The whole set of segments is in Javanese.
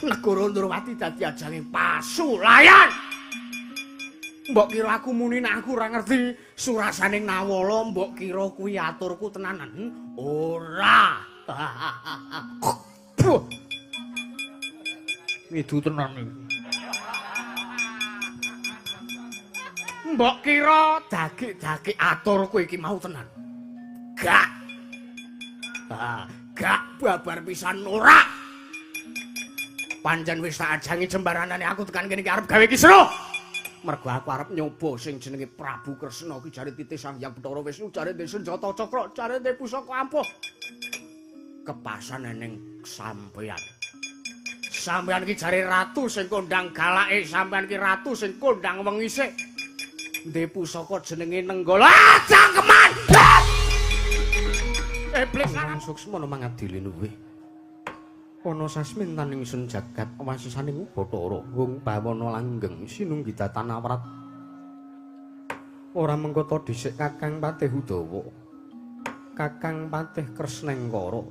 Negara Ndrawati dadi ajange pasulayan. Mbok kira aku muni nek aku ora ngerti surasaning Nawala, mbok kira kuwi aturku tenanan? Ora. Ngidu tenan iki. Mbok kira dagik-dagik aturku iki mau tenan? Gak. Gak babar pisan ora. Pancen wis tak ajangi jembaranane aku tekan kene iki arep gawe kisruh. Mergo aku arep nyoba sing jenenge Prabu Kresna ki jare titih Sang Hyang Bathara Wisnu, jare ndek senjata cakra, jare ndek pusaka ampuh. Kepasan ning sampeyan. Sampeyan ki jare ratu sing kondang galake, sampeyan ki ratu sing kondang wengise. Ndek pusaka jenenge Nenggala. Ah, cangkeman. Iblis lan suksmana mangadili luwih. Ana sasmintan ingsun jagat wasisaning Bathara wong bawana langgeng sinunggi datan awrat. Ora mengko ta dhisik Kakang Patih Udawa, Kakang Patih Kresnengkara.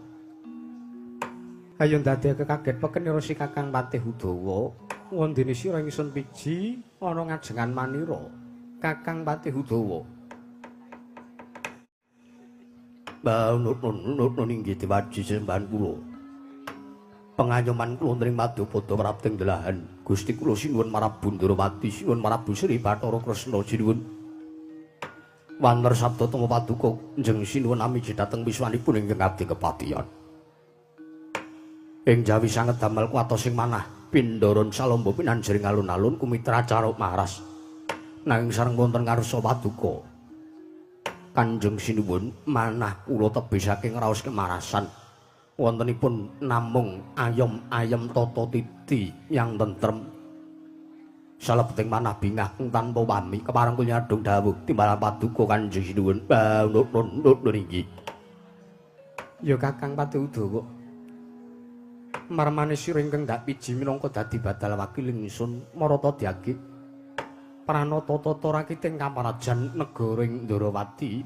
Ayo ndadekake kaget peken si Kakang Patih Udawa. Wondene sira ingsun piji ana ngajengan manira Kakang Patih Udawa. Mbah inggih diwaji sembahan kula. Pengayoman kula ring madyapada prapting delahan Gusti kula sinuwun marang Ndrawati, sinuwun marang Sri Bathara Kresna sinuwun. Wanter sabda tama paduka njeng sinuwun amiji dhateng wiswanipun ingkang abdi kepatihan. Ing jawi sanget damel kuwatos sing manah pindharan salamba pinanjering alun-alun kumitra caruk maras. Nanging sareng wonten ngarsa paduka Kanjeng sinuwun manah kula tebih saking raos kemarasan. Wontenipun namung ayem-ayem tata titi yang tentrem. Salebeting manah bingah tanpa wami kepareng kula nyadhung dawuh timbalan paduka Kanjeng sinuwun. Nun inggih. Ya Kakang Patih Udawa. Marmane sira ingkang dak piji minangka dadi badal wakil ingsun marata dyagi. Pranata tata rakiting kamarajan negara ing Ndrawati.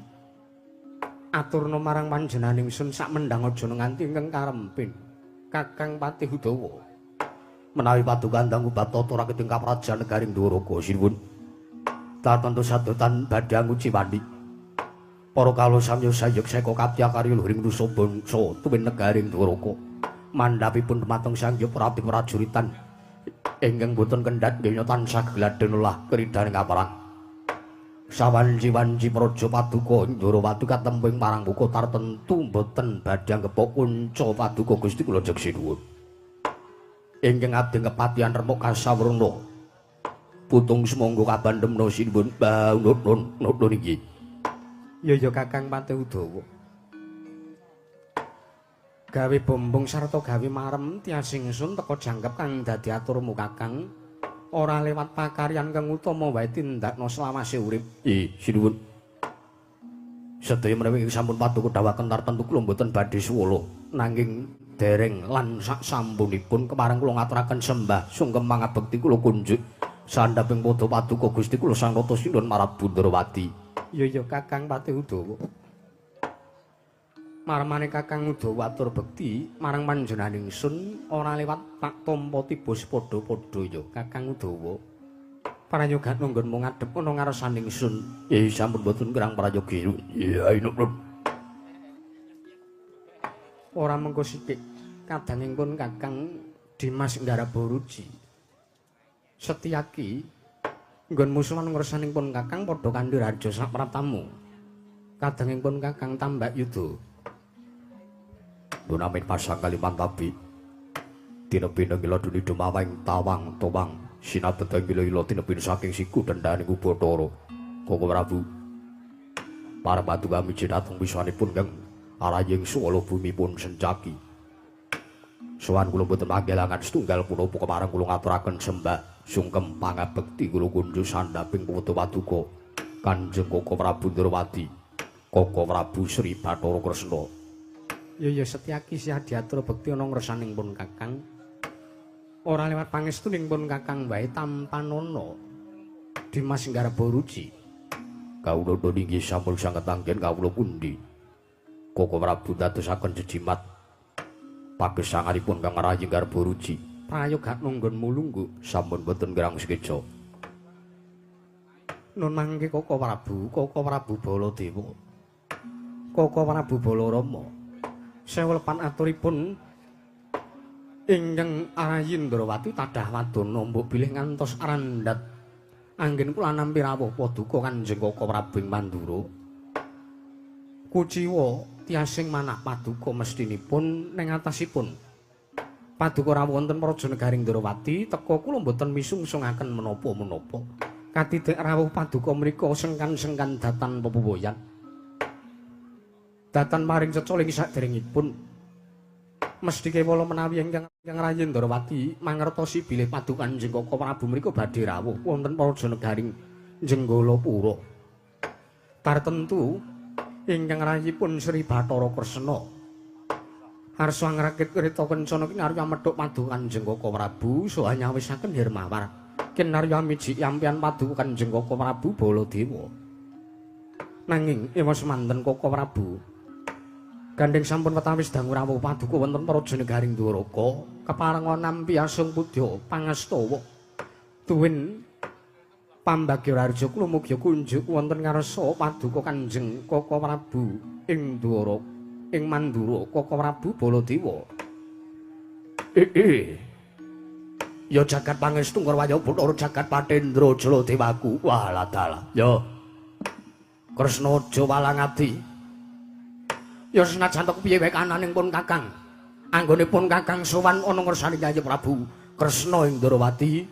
Aturna marang panjenengan ingsun sak mendhang aja nganti ingkang karempin Kakang Patih Udawa. Menawi paduka ndang ubab tata rakiting kaprajan negaring Ndwaraka sinuwun. Tartentu sadotan badhe anguci wani. Para kawula samya sayuk seka kaptya karya luhuring nusa bangsa tuwin negaring Ndwaraka. Mandhapipun dhumateng Sang Hyang Prabu Prajuritan ingkang boten kendhat donya tansah gladhen olah kridhaning kaperang. Sawanci-wanci praja paduka Ndrawati katempuing marang buka tartentu boten badhe anggepok kunca paduka Gusti kula jeng sinuwun. Ingkang abdi kepatihan remuk kasawrana. Putung sumangga kabandhemna sinuwun. Nun inggih. Ya ya Kakang Patih Udawa. Gawe bombong sarta gawe marem tias ingsun teka jangkep kang dadi aturmu Kakang. Ora lewat pakaryan kang utama wae tindakna selawase urip. Nggih, sinuwun. Sedaya menawi sampun paduka dawuhaken tartentu kula mboten badhe suwala nanging dereng lan sak sampunipun kepareng kula ngaturaken sembah sungkem pangabekti kula kunjuk sandhaping padha paduka Gusti kula Sang Rata Sinuwun marang Ndrawati. Ya ya Kakang Patih Udawa. Marmane Kakang Udawa atur bekti marang panjenengan ingsun ora lewat tak tampa tiba sepadha-padha ya Kakang Udawa. Prayoga nggonmu ngadhep ana ngarsane ingsun. Ya sampun boten kirang prayogi. Ya inuk. Ora mengko sithik kadangipun Kakang Dimas Nggaraba Ruci. Setyaki nggonmu sowan ngrsanipun Kakang padha kandhi raja sak pratamu. Kadangipun Kakang Tambak Yuda. Dunamin pasang kalimantabi tinebina ngila duni dumaweng tawang towang sinabeta ngila-ila tinebina saking siku dendhaning Bathara Koko Prabu. Para paduka miji dhateng wiswanipun kang araying swala bumi pun sencaki. Sowan kula boten manggelangan setunggal punapa kepareng kula ngaturaken sembah sungkem pangabekti kula kunjuk sandhaping padha paduka Kanjeng Koko Prabu Ndrawati, Koko Prabu Sri Bathara Kresna. Ya ya Setyaki siah diatur bekti ana ngrsaning pun Kakang. Ora lewat pangestuning pun Kakang wae tampanana Dimas Nggaraba Ruci. Kawula inggih sampun sanget anggen kawula pundi. Koko Prabu dadosaken jejimat pagesanganipun kang rayi Nggaraba Ruci. Prayoga nggonmu lungguh sampun boten kirang sekeca. Nun mangke Koko Prabu, Koko Prabu Baladewa. Koko Prabu Balarama. Sewu lepan aturipun ingkang Rayi Ndrawati tadah wadana mbok bilih ngantos randhat anggen kula nampi rawuh paduka Kanjeng Koko Prabu ing Mandura. Kuciwa tiasing manah paduka mestinipun ning atasipun paduka rawuh wonten praja negaring Ndrawati teka kula mboten misungsungaken menapa-menapa. Katidek rawuh paduka mriku sengkan-sengkan datan pepuwayan. Datan maring cecoling saderengipun mesthi kewala menawi ingkang Rayi Ndrawati mangertosi bilih paduka Kanjeng Koko Prabu mriku badhe rawuh wonten praja negaring Jenggalapura. Tartemtu ingkang rayipun Sri Bathara Kresna arsa angrakit kreta kencana kinarya methuk paduka Kanjeng Koko Prabu saha nyawisaken Hermawar kinarya miji yampian paduka Kanjeng Koko Prabu Baladewa. Nanging ewa semanten Koko Prabu gandheng sampun wetawis dangu rawuh paduka wonten praja negaring Dwaraka keparenga nampi asung pudya pangastawa tuwin pambagya raharja kula mugi kunjuk wonten ngarsa paduka Kanjeng Koko Prabu ing Dwaraka ing Mandura Koko Prabu Baladewa. Ya jagat pangestu ngrwaya Bathara jagat Patendra Jaladewaku. Walah dalah. Ya Kresna aja walang ati. Ya senajan to piye wae kananing pun Kakang. Anggone pun Kakang sowan ana ngersane Kyai Prabu Kresna ing Ndrawati.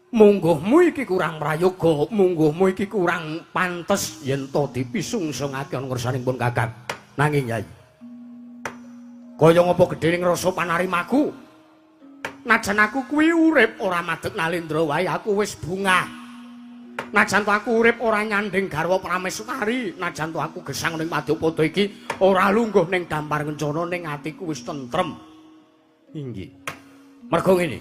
Mungguhmu iki kurang prayoga, mungguhmu iki kurang pantes yen to dipisungsungake ana ngersane pun Kakang. Nanging Yai, kaya ngapa gedhening rasa panarimaku? Najan aku kuwi urip ora madeg nalendra wae aku wis bungah. Najan to aku urip ora nyanding garwa prameswari, najan to aku gesang ning madyapada iki ora lungguh ning dampar kencana ning atiku wis tentrem. Inggih. Mergo ngene.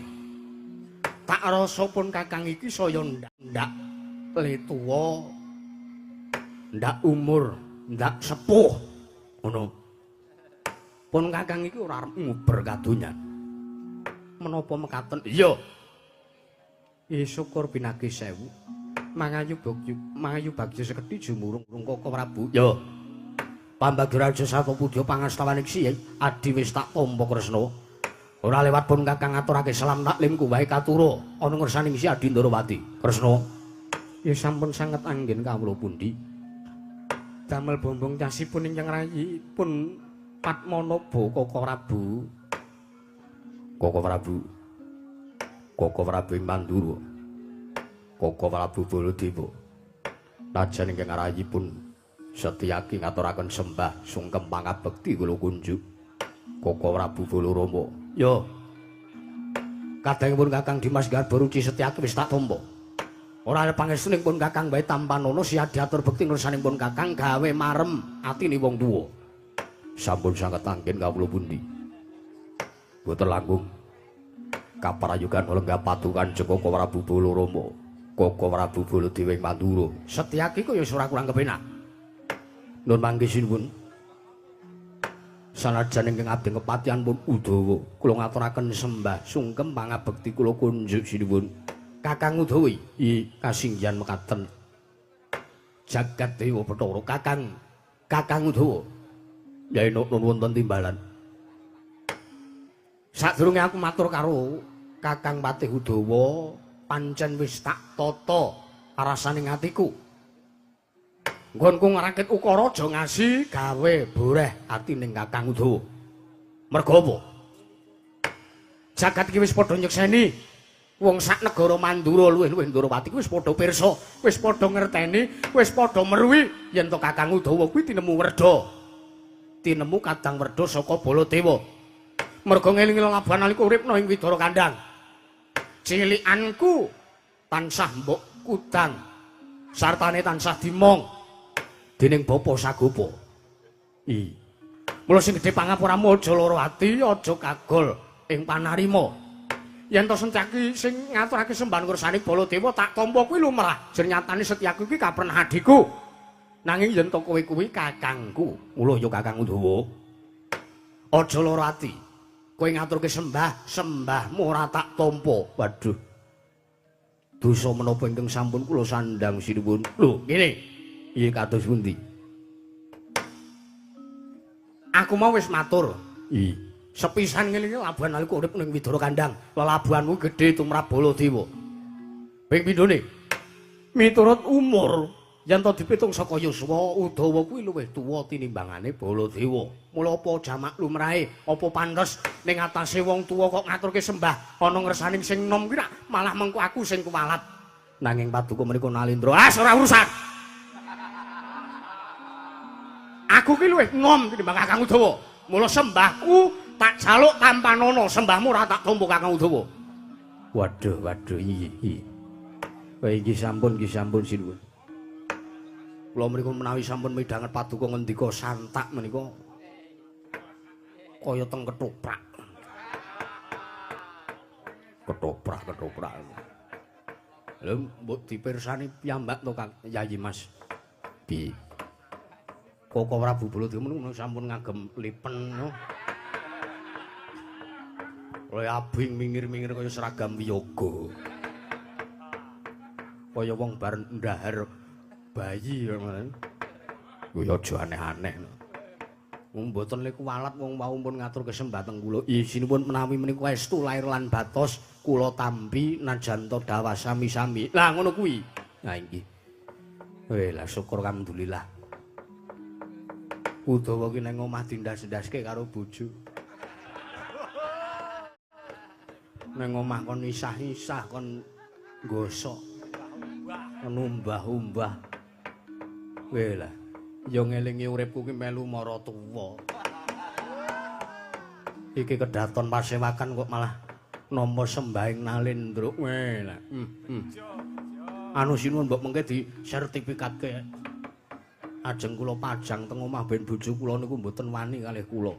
Tak rasa pun Kakang iki saya ndak le tuwa, ndak umur, ndak sepuh. Ngono. Pun Kakang iki ora arep nguber kadonyan. Menapa mekaten? Iya. Syukur pinagih sewu. Mangayu bagya, mangayu bagya sekedhi jumurung Koko Prabu. Ya. Pambagya raja Satapudya pangastawaning siye adi wis tak tampa Kresna. Ora lewat pun Kakang ngaturake salam taklimku wae katura ana ngersaning si Adi Ndrawati. Kresna. Ya sampun sanget anggen kawula pundi. Damel bombong casipun ingkang rayi pun Padmanaba Koko Prabu. Koko Prabu. Koko Prabu ing Mandura. Koko Prabu Baladewa. Najan ingkang rayipun Setyaki ngaturaken sembah sungkem pangabekti kula kunjuk. Koko Prabu Balarama. Ya. Kadangipun Kakang Dimas Garba Ruci Setyaki wis tak tampa. Ora arep pangestuning pun Kakang wae tampanana siap diatur bekti ngersaning pun Kakang gawe marem atine wong tuwa. Sampun sanget anggen kawula pundi. Boten langkung kaprayugan lenggah padukan Koko Prabu Balarama. Koko Prabu Baladewa ing Mandura. Setyaki kok ya ora kurang kepenak. Nun mangke sinuwun. Sanajan ingkang abdi kepatihan pun Udawa, kula ngaturaken sembah sungkem pangabekti kula kunjuk sinuwun. Kakang Udawa i kasinggihan mekaten. Jagat Dewa Bathara Kakang Kakang Udawa. Ya enuk nun wonten timbalan. Sadurunge aku matur karo Kakang Patih Udawa, pancen wis tak tata rasaning atiku. Nggonku ngrakit ukara aja ngasi gawe boreh atining Kakang Udawa. Mergo apa? Jagat iki wis padha nyekseni. Wong sak negara Mandura luwih-luwih Ndrawati wis padha pirsa, wis padha ngerteni, wis padha meruhi yen to Kakang Udawa kuwi tinemu werda. Tinemu kadang werda saka Baladewa. Mergo ngeling-eling labuhan nalika urip ing Widara Kandang. Cilikanku tansah mbok kudang sartane tansah dimong dening Bapa Sagopa. I. Mula sing gedhe pangapuramu aja lara ati, aja kagol ing panarima. Yen to Setyaki sing ngaturake sembahan ngersane Baladewa tak tampa kuwi lumrah. Jer nyatane Setyaki kuwi kapren adhiku. Nanging yen to kowe kuwi kakangku, mula ya Kakang Udawa. Aja lara ati. Kowe ngaturke sembah, sembahmu ora tak tampa. Waduh. Dosa menapa ingkang sampun kula sandhang sinuwun? Lho, ngene. Iya kados pundi? Aku mau wis matur. Iya. Sepisan ngene iki labuhan nalika urip ning Widara Kandang. Lelabuhanmu gedhe tumrap Baladewa. Ping pindhone miturut umur yen to dipitung saka yuswa Udawa kuwi luwih tuwa tinimbangane Baladewa. Mula apa jamak lumrahe, apa pantes ning atase wong tuwa kok ngaturke sembah ana ngersaning sing nom kuwi malah mengko aku sing kuwalat. Nanging paduka menika Nalindra, ah ora urusan. Aku ki luwih nom tinimbang Kakang Udawa. Mula sembahku tak jaluk tampanono, sembahmu ora tak tampa Kakang Udawa. Waduh, waduh, iya. Wah, iki sampun sinuwun. Kula mriku menawi sampun midhanget paduka ngendika santak menika kaya teng ketoprak. Ketoprak, ketoprak. Lho, mbok dipirsani piyambak to Kang Yayi Mas. Piye? Koko Prabu Baladewa menika sampun ngagem lipen no. Kaya abing mingir-mingir kaya seragam wiyoga. Kaya wong bar ndahar bayi ngono. Kuwi aja aneh-aneh. Wong mboten le kuwalat wong wau pun ngaturke sembah teng kula. Isinipun menawi menika estu lair lan batos kula tampi najan to dawah sami-sami. Lah ngono kuwi. Nah inggih. Weh lah syukur alhamdulillah. Udawa ki nang omah dindas-ndaske karo bojo. Nang omah kon isah-isah kon gosok. Numbah-umbah. Weh lah, ya ngelingi uripku ki melu mara tuwa. Iki kedaton pasewakan kok malah nampa sembahing Nalindra. Weh lah. Anu sinuwun mbok mengke di sertifikatke. Ajeng kula pajang teng omah ben bojo kula niku mboten wani kalih kula.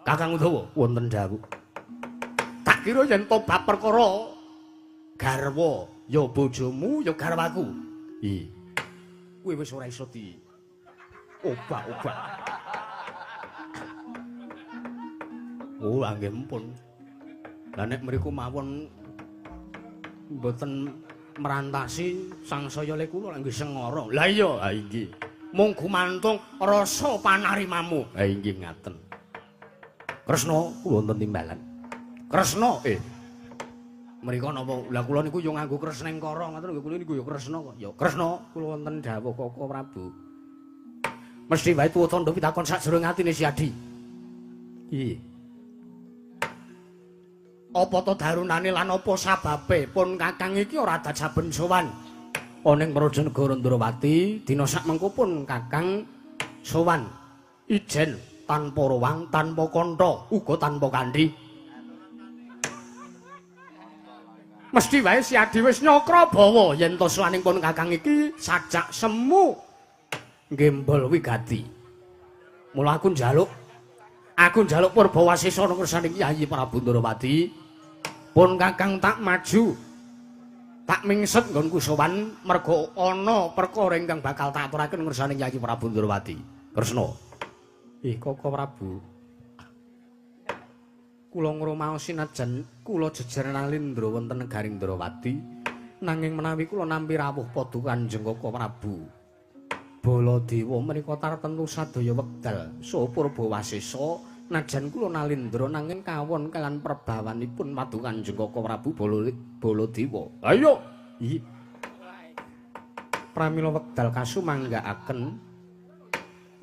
Kakang Udawa wonten dawuh. Tak kira yen to bab perkara garwa ya bojomu ya garwaku. Iya. Kuwi wis ora iso di obah-obah. Oh, nggih mpun. Lah nek mriku mawon mboten merantasi sangsaya le kula nggih sengara. Lah iya, ha inggih. Mung gumantung rasa panarimamu. Ha inggih ngaten. Kresna wonten timbalan. Kresna mriko napa? Lah kula niku yo nganggo Kresnengkara ngoten lho, kula niku yo Kresna kok. Ya Kresna kula wonten dawuh Koko Prabu. Mesti wae tuwa tandha pitakon sajroning atine Si Adi. Iya. Apa to darunane lan apa sababe pun Kakang iki ora adat saben sowan ana ing Praja Negara Ndrawati dina sak mengko pun Kakang sowan ijen tanpa ruwang, tanpa kantha, uga tanpa kandhi. Mesti wae Si Adi wis nyakra bawa yen to sowaning pun Kakang iki sajak semu nggembol wigati. Mula aku njaluk purbawasesa nang ngersane Kyai Prabu Ndrawati. Pun Kakang tak maju, tak mingset nggonku sowan merga ana perkara ingkang bakal tak aturaken ngersane Kyai Prabu Ndrawati. Kresna. Koko Prabu. Kula ngrumaosi najan kula jejer Nalindra wonten negaring Ndrawati, nanging menawi kula nampi rawuh padha Kanjeng Koko Prabu Baladewa menika tartemtu sadaya wekdal saha purbawasesa najan kula Nalindra nanging kawon kalian perbawanipun padu Kanjeng Koko Prabu Baladewa. Ayo. Iya. Pramila wekdal kasumanggaaken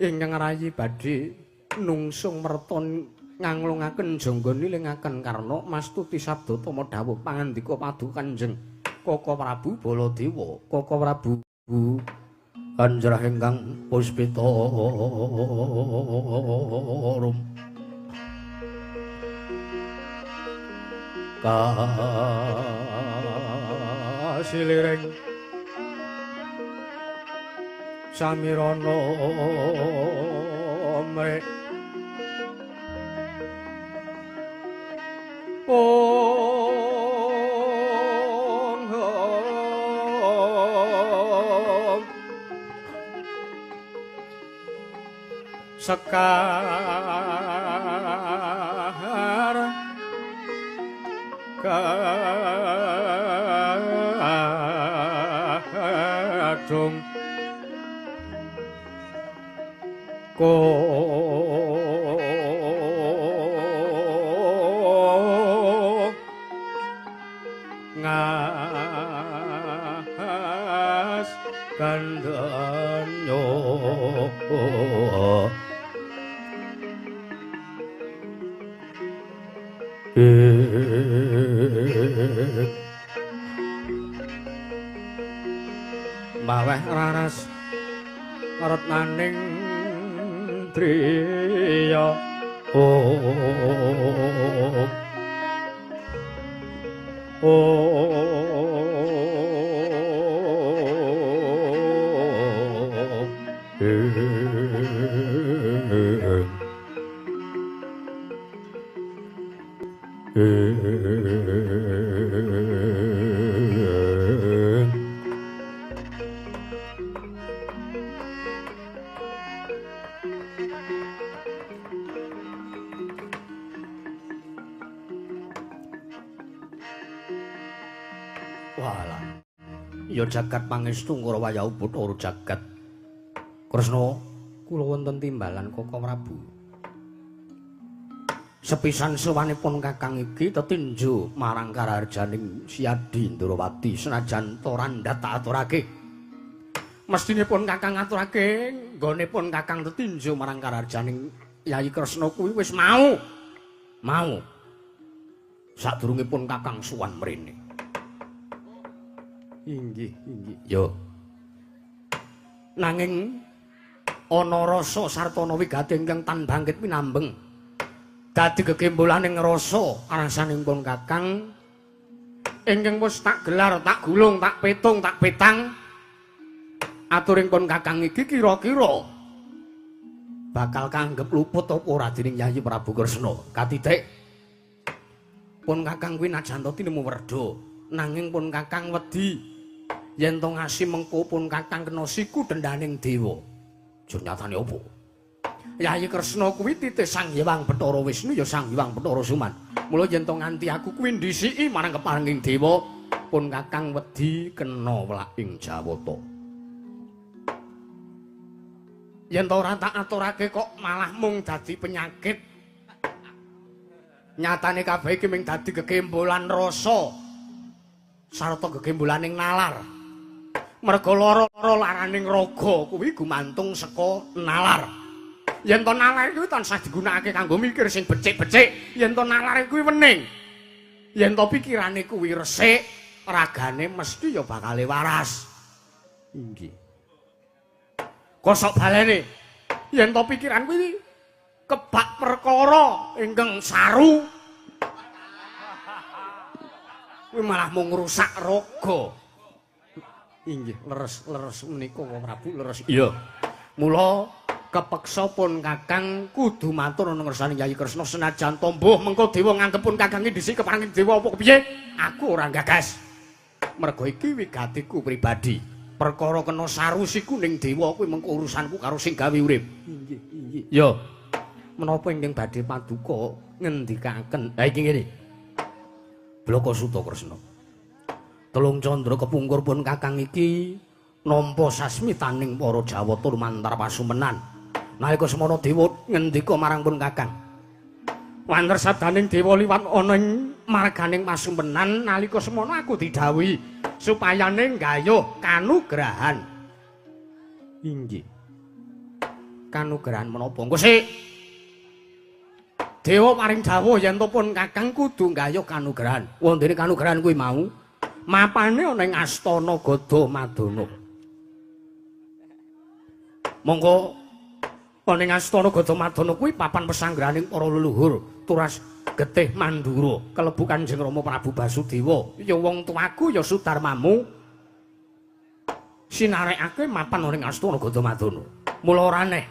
ingkang rayi badhe nungsung merton nganglungaken jangga nilingaken karna mastuti sabda tama dawuh pangandika padu Kanjeng Koko Prabu Baladewa. Koko Prabu kanjrah ingkang puspita rum kasiliring samirana mrek sekar Gadung ko ngas kandhanyo maweh raras retnaning driya oh Walah. Ya jagat pangestu Ngrawaya Bathara jagat. Kresna, kula wonten timbalan Koko Prabu. Sepisan sowanipun Kakang iki tetinju marang karaharjaning Siadi Ndrawati senajan to randhat tak aturake. Mestinipun Kakang aturake nggonipun Kakang tetinju marang karaharjaning Yayi Kresna kuwi wis mau. Mau. Sadurungipun Kakang sowan mrene. Inggih, inggih. Yo. Nanging ana rasa sartana wigati ingkang tan bangkit pinambeng. Dadi gegembolaning rasa rasanipun Kakang ingkang wis tak gelar, tak gulung, tak petung, tak petang. Aturing pun Kakang iki kira-kira bakal kanggep luput apa ora dening Yayi Prabu Kresna. Katitik pun Kakang kuwi najan to tinemu werda, nanging pun Kakang wedi yen to ngasi mengko pun Kakang kena siku dendhaning dewa. Jur nyatane opo? Yayi Kresna kuwi titih Sang Hyang Bathara Wisnu ya Sang Hyang Bathara Suman. Mula yen to nganti aku kuwi ndhisiki marang keparenging dewa, pun Kakang wedi kena wlaking Jawata. Yen to ora tak aturake kok malah mung dadi penyakit. Nyatane kabeh iki mung dadi gekembolan rasa sarta gegembolaning nalar. Merga lara-lara laraning raga kuwi gumantung saka nalar. Yen to nalar kuwi tansah digunakake kanggo mikir sing becik-becik, yen to nalar kuwi wening. Yen to pikirane kuwi resik, ragane mesti ya bakal waras. Inggih. Kosok balene, yen to pikiran kuwi kebak perkara ingkang saru, kuwi malah mung ngrusak raga. Inggih, leres-leres menika Prabu, leres. Iya. Mula kepeksa pun Kakang kudu matur ana ngersane Yayi Kresna senajan to mbuh mengko dewa nganggep pun Kakang dhisik keparenging dewa apa kepiye, aku ora gagas. Merga iki wigatiku pribadi. Perkara kena saru siku ning dewa kuwi mengko urusanku karo sing gawe urip. Inggih, inggih. Ya. Menapa ingkang badhe paduka ngendikaken? Ha iki ngene. Bloko Suta Kresna. Telung candra kepungkur pun Kakang iki nampa sasmitaning para Jawata lumantar pasumenan. Nalika semana dewa ngendika marang pun Kakang. Wanter sabdaning dewa liwat ana ing marganing pasumenan nalika semana aku didhawuhi supayane nggayuh kanugrahan. Inggih. Kanugrahan menapa? Engko sik. Dewa paring dawuh yen to pun Kakang kudu nggayuh kanugrahan. Wondene kanugrahan kuwi mau mapane ana ing astana Gada Madana. Monggo ana ing astana Gada Madana kuwi papan pesanggrahaning para leluhur turas getih Mandura kelebu Kanjeng Rama Prabu Basudewa. Ya wong tuaku ya Sudarmamu sinarekake mapan ana ing astana Gada Madana. Mula ora aneh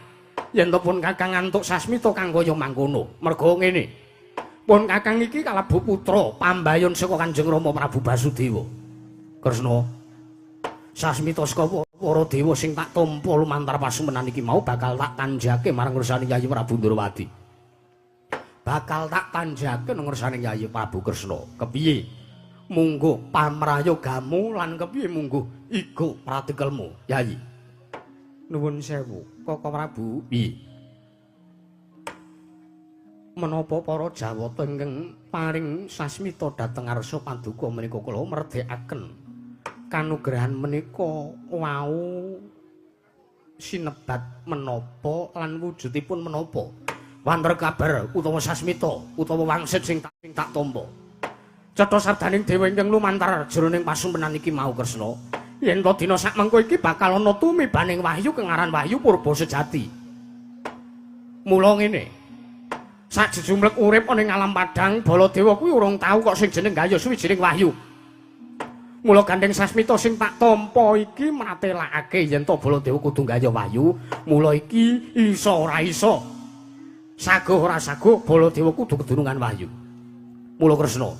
yen to pun Kakang ngantuk sasmita kang kaya mangkono. Merga ngene. Pun Kakang iki kalebu putra pambayun saka Kanjeng Rama Prabu Basudewa. Kresna, sasmita saka para dewa sing tak tampa lumantar pasumenan iki mau bakal tak tanjake marang ngersane Yayi Prabu Ndrawati. Bakal tak tanjake ngersane Yayi Prabu Kresna. Kepiye? Mungguh pamrayogamu lan kepiye mungguh igo pratikelmu, Yayi? Nuwun sewu, Koko Prabu. Piye? Menapa para Jawata ingkang paring sasmita dhateng ngarsa paduka menika kula merdekaken kanugrahan menika wau sinebat menapa lan wujudipun menapa? Wanter kabar utawa sasmita utawa wangsit sing tak tampa. Cetha sabdaning dewa ingkang lumantar jroning pasumpenan iki mau Kresna. Yen to dina sakmengko iki bakal ana tumibaning wahyu kang aran Wahyu Purba Sejati. Mula ngene. Sajejumlek urip ana ing alam padhang Baladewa kuwi urung tau kok sing jeneng gayuh suwijining wahyu. Mula gandeng sasmita sing tak tampa iki mratelakake yen to Baladewa kudu gayuh wahyu, mula iki iso ora iso. Saguh ora saguh Baladewa kudu kedunungan wahyu. Mula Kresna,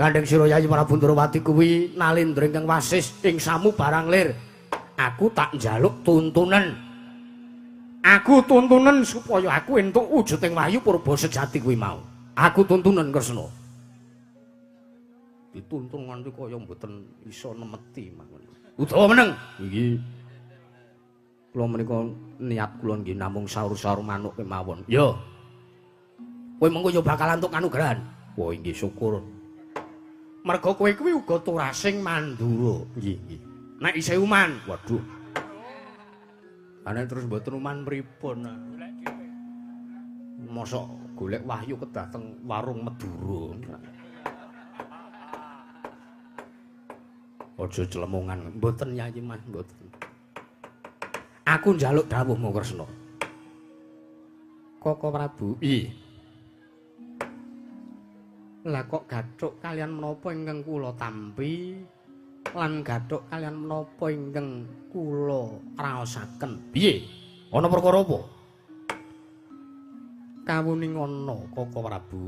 gandeng sira Yayi Prabu Ndrawati kuwi nalindra ingkang wasis ing samu barang lir. Aku tak njaluk tuntunan. Aku tuntunan supaya aku entuk wujuding wahyu purba sejati kuwi mau. Aku tuntunan Kresna. Dituntun nganti kaya mboten iso nemeti mawon. Utawa meneng iki. Kula menika niat kula nggih namung saur-saur manuk kemawon. Ya. Kowe mengko ya bakal antuk kanugrahan. Wah, inggih syukur. Merga kowe kuwi uga turasing Mandura. Nggih, nggih. Nek isih uman, waduh. Ana terus mboten uman pripun? Mosok golek wahyu kedah teng warung Madura. Aja clemongan. Mboten Yayi Mas, mboten. Aku njaluk dawuhmu Kresna. Koko Prabu, piye? Lah kok gathuk kalian menapa ingkang kula tampi lan gathuk kalian menapa ingkang kula raosaken? Piye? Ana perkara apa? Kawuning ana Koko Prabu.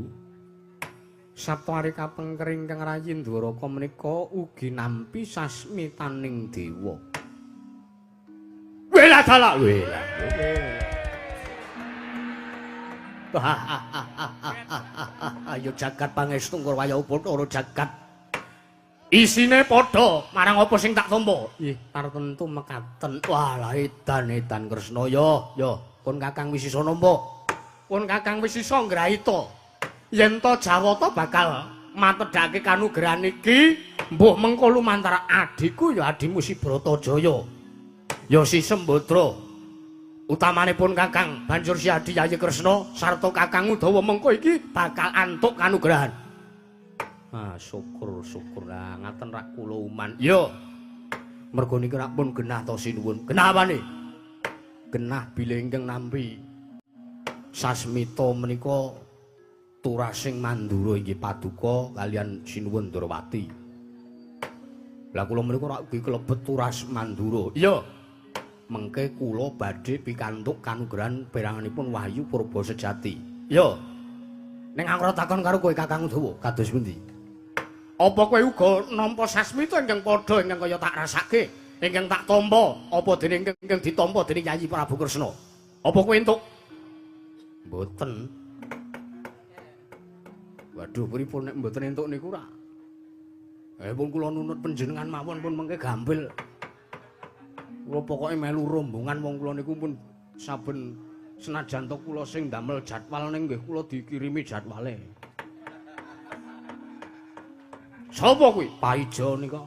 Saptari kapengker ingkang rayi Ndwaraka menika ugi nampi sasmitaning dewa. Wela dalah wela. Ayo jagat pangestu Ngrwaya Bathara jagat. Isine padha marang apa sing tak tampa? Nggih, tartentu mekaten. Walah edan edan Kresna ya, ya pun Kakang wis iso nampa. Pun Kakang wis iso ngraita. Yen to Jawata bakal matedhake kanugrahan iki, mbuh mengko lumantar adhiku ya adhimu si Bratajaya. Ya si Sembadra. Utamanipun Kakang banjur si Adi Yayi Kresna sarta Kakang Udawa mengko iki bakal antuk kanugrahan. Ah, syukur syukur lah ngaten rak kula uman. Ya. Mergo niki rak pun genah to sinuwun. Genah apane? Genah bilih ingkang nampi sasmita menika turasing Mandura inggih paduka kalian Sinuwun Ndrawati. Lah kula menika rak ugi klebet turas Mandura. Iya. Mengke kula badhe pikantuk kanugrahan peranganipun Wahyu Purba Sejati. Iya. Ning aku ora takon karo kowe Kakang Udawa, kados pundi? Apa kowe uga nampa sasmita ingkang padha ingkang kaya tak rasake, ingkang tak tampa, apa dene ingkang ditampa dening Yayi Prabu Kresna? Apa kowe entuk? Mboten. Waduh, pripun nek mboten entuk niku ra? Pun kula nunut panjenengan mawon pun mengke gampil. Kula pokoke melu rombongan wong kula niku pun saben senajan to kula sing ndamel jadwal ning nggih kula dikirimi jadwale. Sapa kuwi? Paijo nika.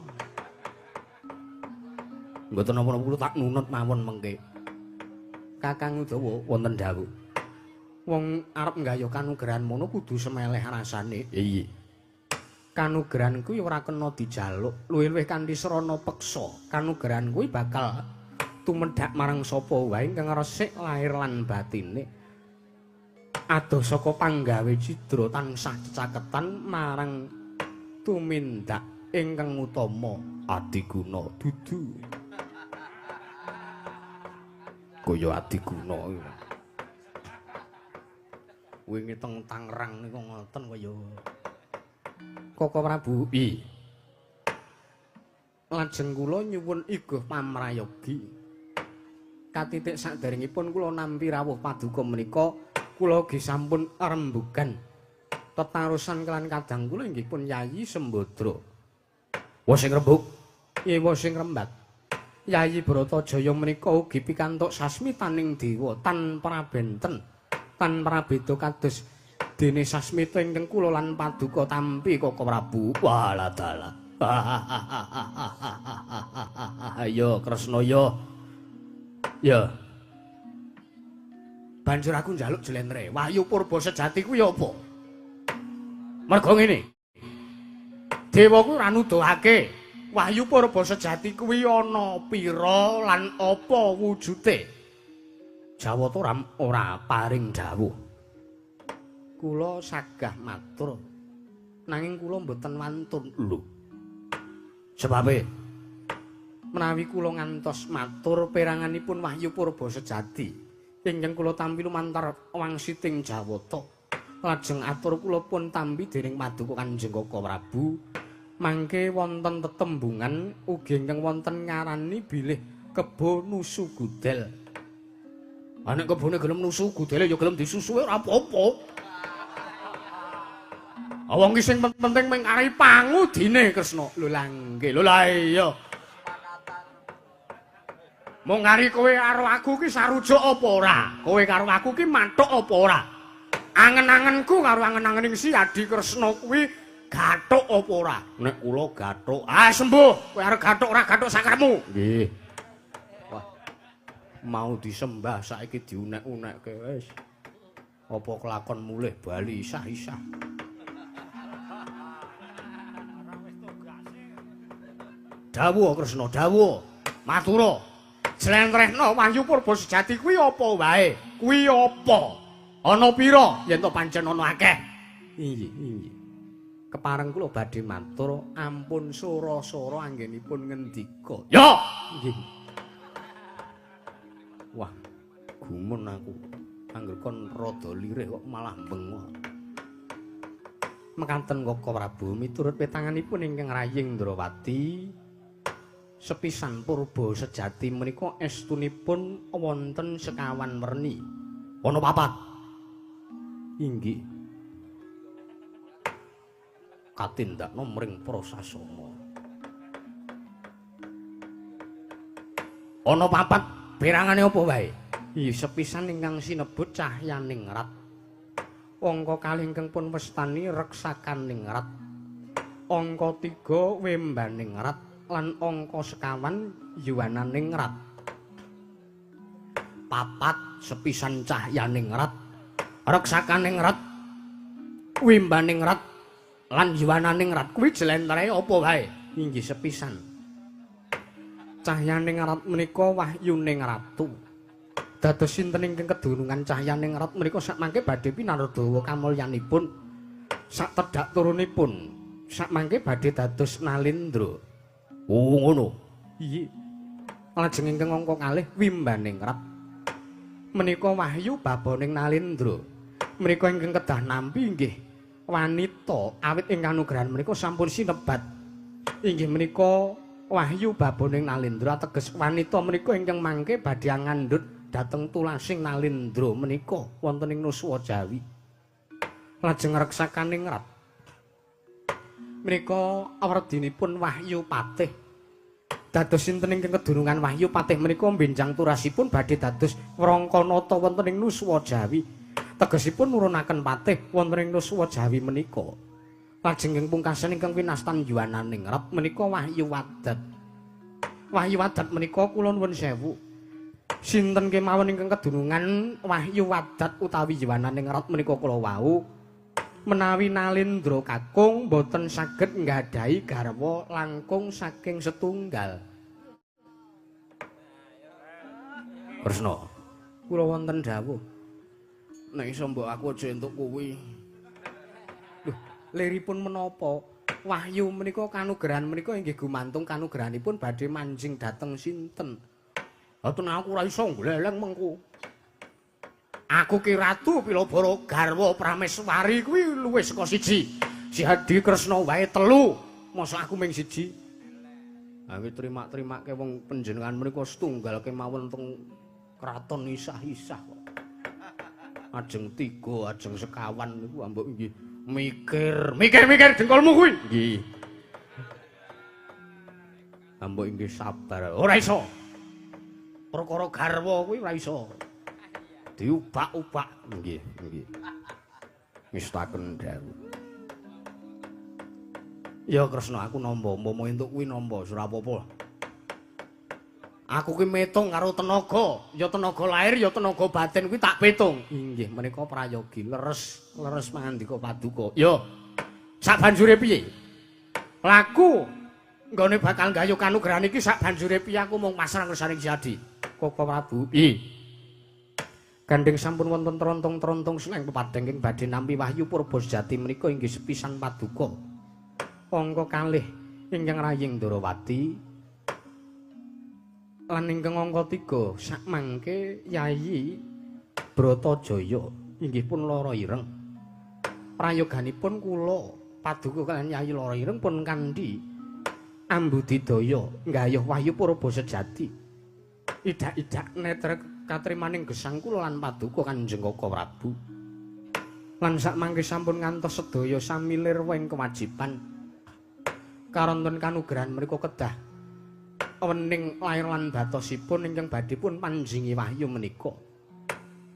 Mboten napa-napa kula tak nunut mawon mengke. Kakang Udawa wonten dawuh. Wong arep nggayuh kanugrahan mono kudu semeleh rasane. Iya. Kanugrahan kuwi ora kena dijaluk, luwih-luwih kanthi srana peksa. Kanugrahan kuwi bakal tumedhak marang sapa wae ingkang resik lahir lan batine. Adoh saka panggawe cidra tansah cecaketan marang tumindak ingkang utama adiguna dudu. Kaya adiguna iki. Wingi teng Tangerang niku ngoten kaya Koko Prabu. Piye? Lajeng kula nyuwun iguh pamrayogi. Katitik saderengipun kula nampi rawuh paduka menika Kula ugi sampun rembugan. Tetarusan kelan kadang kula inggih pun Yayi Sembadra. Wa sing rembug? Iya sing rembag. Yayi Bratajaya menika ugi pikantuk sasmitaning dewa tan prabenten, tan prabeda kados dene sasmita ingkang kula lan paduka tampi Koko Prabu. Walah dalah. Ayo Kresna ya. Ya. Banjur aku njaluk jlentre. Wahyu Purba sejati kuwi apa? Mergo ngene. Dewa kuwi ora nuduhake Wahyu Purba sejati kuwi ana pira lan apa wujute. Jawata ora paring dawuh. Kula sagah matur nanging kula mboten wantun. Lho. Sebabe menawi kula ngantos matur peranganipun Wahyu Purba sejati ingkang kula tampi lumantar wangsiting Jawata, lajeng atur kula pun tampi dening paduka Kanjeng Koko Prabu, mangke wonten tetembungan ugi ingkang wonten ngarani bilih kebo nusu gudel. Ha nek kebone gelem nusu gudele ya gelem disusuwe ora apa-apa. Wong ki sing penting mung arep pangudine Kresna. Lho lah nggih, lho lah iya. Mung ari kowe karo aku ki sarujuk apa ora? Kowe karo aku ki mathuk apa ora? Angen-angenku karo angen-angening si Adi Kresna kuwi gathuk apa ora? Nek kula gathuk, ah sembuh, kowe arep gathuk ora gathuk sakarepmu. Nggih. Wah. Mau disembah saiki diunek-unekke wis. Apa kelakon mulih bali isah-isah. Dawuh Kresna, dawuh. Matura. Jlentrehno Wahyu Purba sejati kuwi apa wae? Kuwi apa? Ana pira yen to pancen ana akeh? Inggih, inggih. Kepareng kula badhe matur ampun sora-sora anggenipun ngendika. Ya, nggih. Wah, gumun aku. Angger kon rada lirih kok malah bengok. Mekaten Koko Prabu miturut petanganipun ingkang Raying Ndrawati, sepisan purba sejati menika estunipun wonten sekawan werni. Ana papat. Inggih. Katindakno mring prasasana. Ana papat perangane apa wae? Iya, sepisan ingkang sinebut cahyaning rat. Angka kalih ingkang pun wastani reksakaning rat. Angka 3 wembaning rat lan angka sekawan yuwananing rat. Papat sepisan cahyaning rat, reksakaning rat, wembaning rat lan yuwananing rat kuwi jlentreh apa wae? Inggih sepisan. Cahyaning rat menika wahyuning ratu. Dados sinten ingkang kedunungan cahyaning rat menika sakmangke badhe pinardawa kamulyanipun, sak tedhak turunipun sakmangke badhe dados Nalendra. Oh ngono. Iya. Lajeng ingkang angka kalih wimbaning rat menika wahyu babaning Nalendra. Menika ingkang kedah nampi inggih wanita awit ing kanugrahan menika sampun sinebat. Inggih menika wahyu babaning Nalendra ateges wanita menika ingkang mangke badhe ngandhut dhateng tulasing Nalendra menika wonten ing Nuswa Jawi. Lajeng reksakaning rat menika awerdinipun wahyu patih. Dados sinten ingkang kedunungan wahyu patih menika benjang turasipun badhe dados Wrangkanata wonten ing Nuswa Jawi. Tegesipun nurunaken patih wonten ing Nuswa Jawi menika. Lajeng ing pungkasan ingkang winastan yuwananing rat menika wahyu wadat. Wahyu wadat menika kula nuwun sewu. Sinten kemawon ingkang kedunungan wahyu wadat utawi yuwananing rat menika kula wau menawi Nalendra kakung boten saged nggadahi garwa langkung saking setunggal. Kresna, kula wonten dawuh. Nek iso mbok aku aja entuk kuwi. Lho, liripun menapa? Wahyu menika kanugrahan menika inggih gumantung kanugrahanipun badhe manjing dhateng sinten. Ha tenan aku ora iso gleleng mengko. Aku ki ratu Pilabara garwa Prameswari kuwi luwih saka siji. Si Hadi Kresna wae telu, mosok aku ming siji. Ha kuwi terima-terimake wong panjenengan menika setunggal kemawon teng kraton isah-isah kok. Ajeng 3, ajeng sekawan niku ambok nggih. Mikir, mikir-mikir dengkulmu kuwi. Nggih. Ambok inggih sabar. Ora iso. Perkara garwa kuwi ora iso. Diubak-ubak. Nggih, nggih. Ngestaken dawuh. Ya Kresna aku nampa, umpama entuk kuwi nampa, ora apa-apa. Aku kuwi metung karo tenaga, ya tenaga lahir ya tenaga batin kuwi tak petung. Inggih menika prayogi leres, leres pangandika paduka. Ya. Sak banjure piye? Laku nggone bakal gayuh kanugrahan iki sak banjure piye aku mung pasrah ngersaning Siadi. Koko Prabu. Piye? Gandeng sampun wonten trontong-trontong seneng pepadheng ing badhe nampi wahyu purba sejati menika inggih sepisan paduka. Angka kalih ingkang raying Ndorowati lan ingkang angka 3 sakmangke Yayi Bratajaya inggih pun lara ireng. Prayoganipun kula paduka kaliyan Yayi lara ireng pun kanthi ambudidaya nggayuh wahyu purba sejati. Idak-idak netra katrimaning gesang kula lan paduka Kanjeng Koko Prabu. Lan sakmangke sampun ngantos sedaya sami lirwa ing kewajiban karonten kanugrahan menika kedah wening lair lan batosipun ingkang badhe pun panjingi wahyu menika.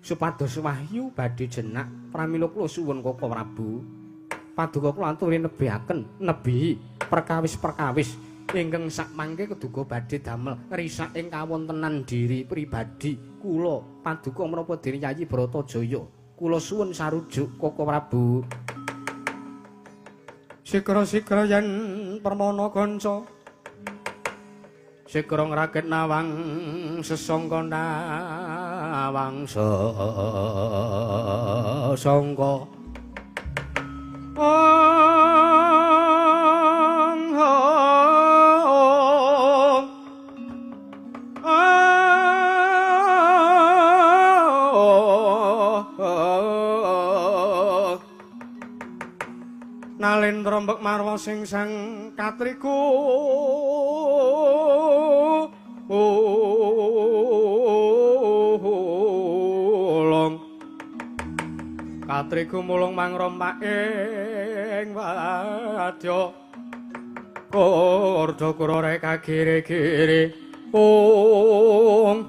Supados wahyu badhe jenak pramila kula suwun Koko Prabu. Paduka kula aturi nebihaken nebihi perkawis-perkawis ingkang sakmangke keduga badhe damel risak ing kawontenan diri pribadi kula paduka menapa dene Yayi Bratajaya. Kula suwun sarujuk Koko Prabu. Sikra-sikra yen permana kanca sikra ngrakit nawang sesangka nawang sesangka. Nalendra mbek marwa sing sang katriku ulung katriku mulung mangrompak ing wadya kordo kurore kagiri-giri ung.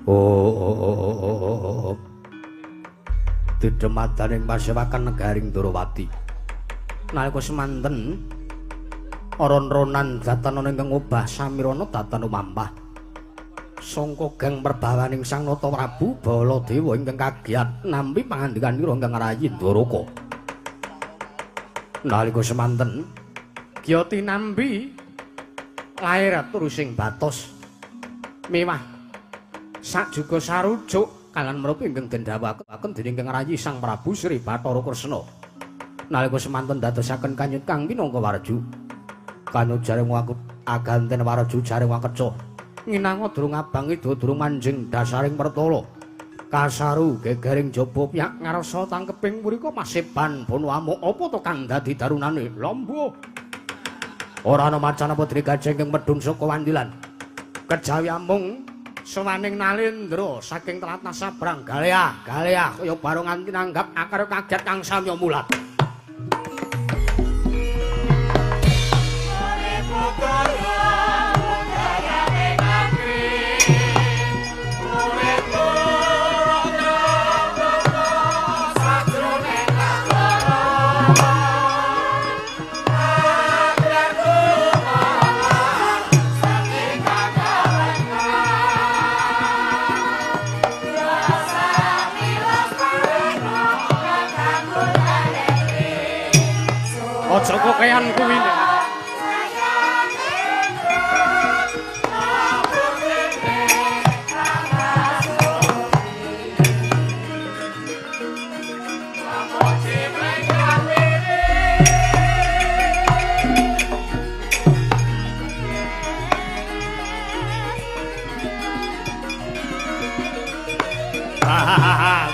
Oh, didemadaning pasewakan negaring Ndorowati. Nalika semanten aron-ronan datan ana ingkang obah samirana datan umampah. Sangka gang perbawaning Sang Nata Prabu Baladewa ingkang kagiat nampi pangandikanira ingkang rayi Ndoraka. Nalika semanten Gyati nampi lair terusing batos mewah sak juga sarujuk kalian menapa ingkang den dawuhaken dening ingkang rayi Sang Prabu Sri Bathara Kresna. Nalika semanten dadosaken kanyut kang minangka warju. Kanyut jaring aku aganten warju jaring wakeca. Nginanga durung abang ida durung manjing dasaring pertala. Kasaru gegering jaba piyak ngarsa tangkeping mrika maseban bono amuk apa to kang dadi darunane? Lombo. Ora ana macan apa dene gajah ingkang medhun saka wandilan. Kejawi amung sowaning Nalendra saking tlatah Sabrang Galea, Galea kaya barongan tinanggap akar kaget kang samya mulat. Aja kokean kuwi. Hahaha,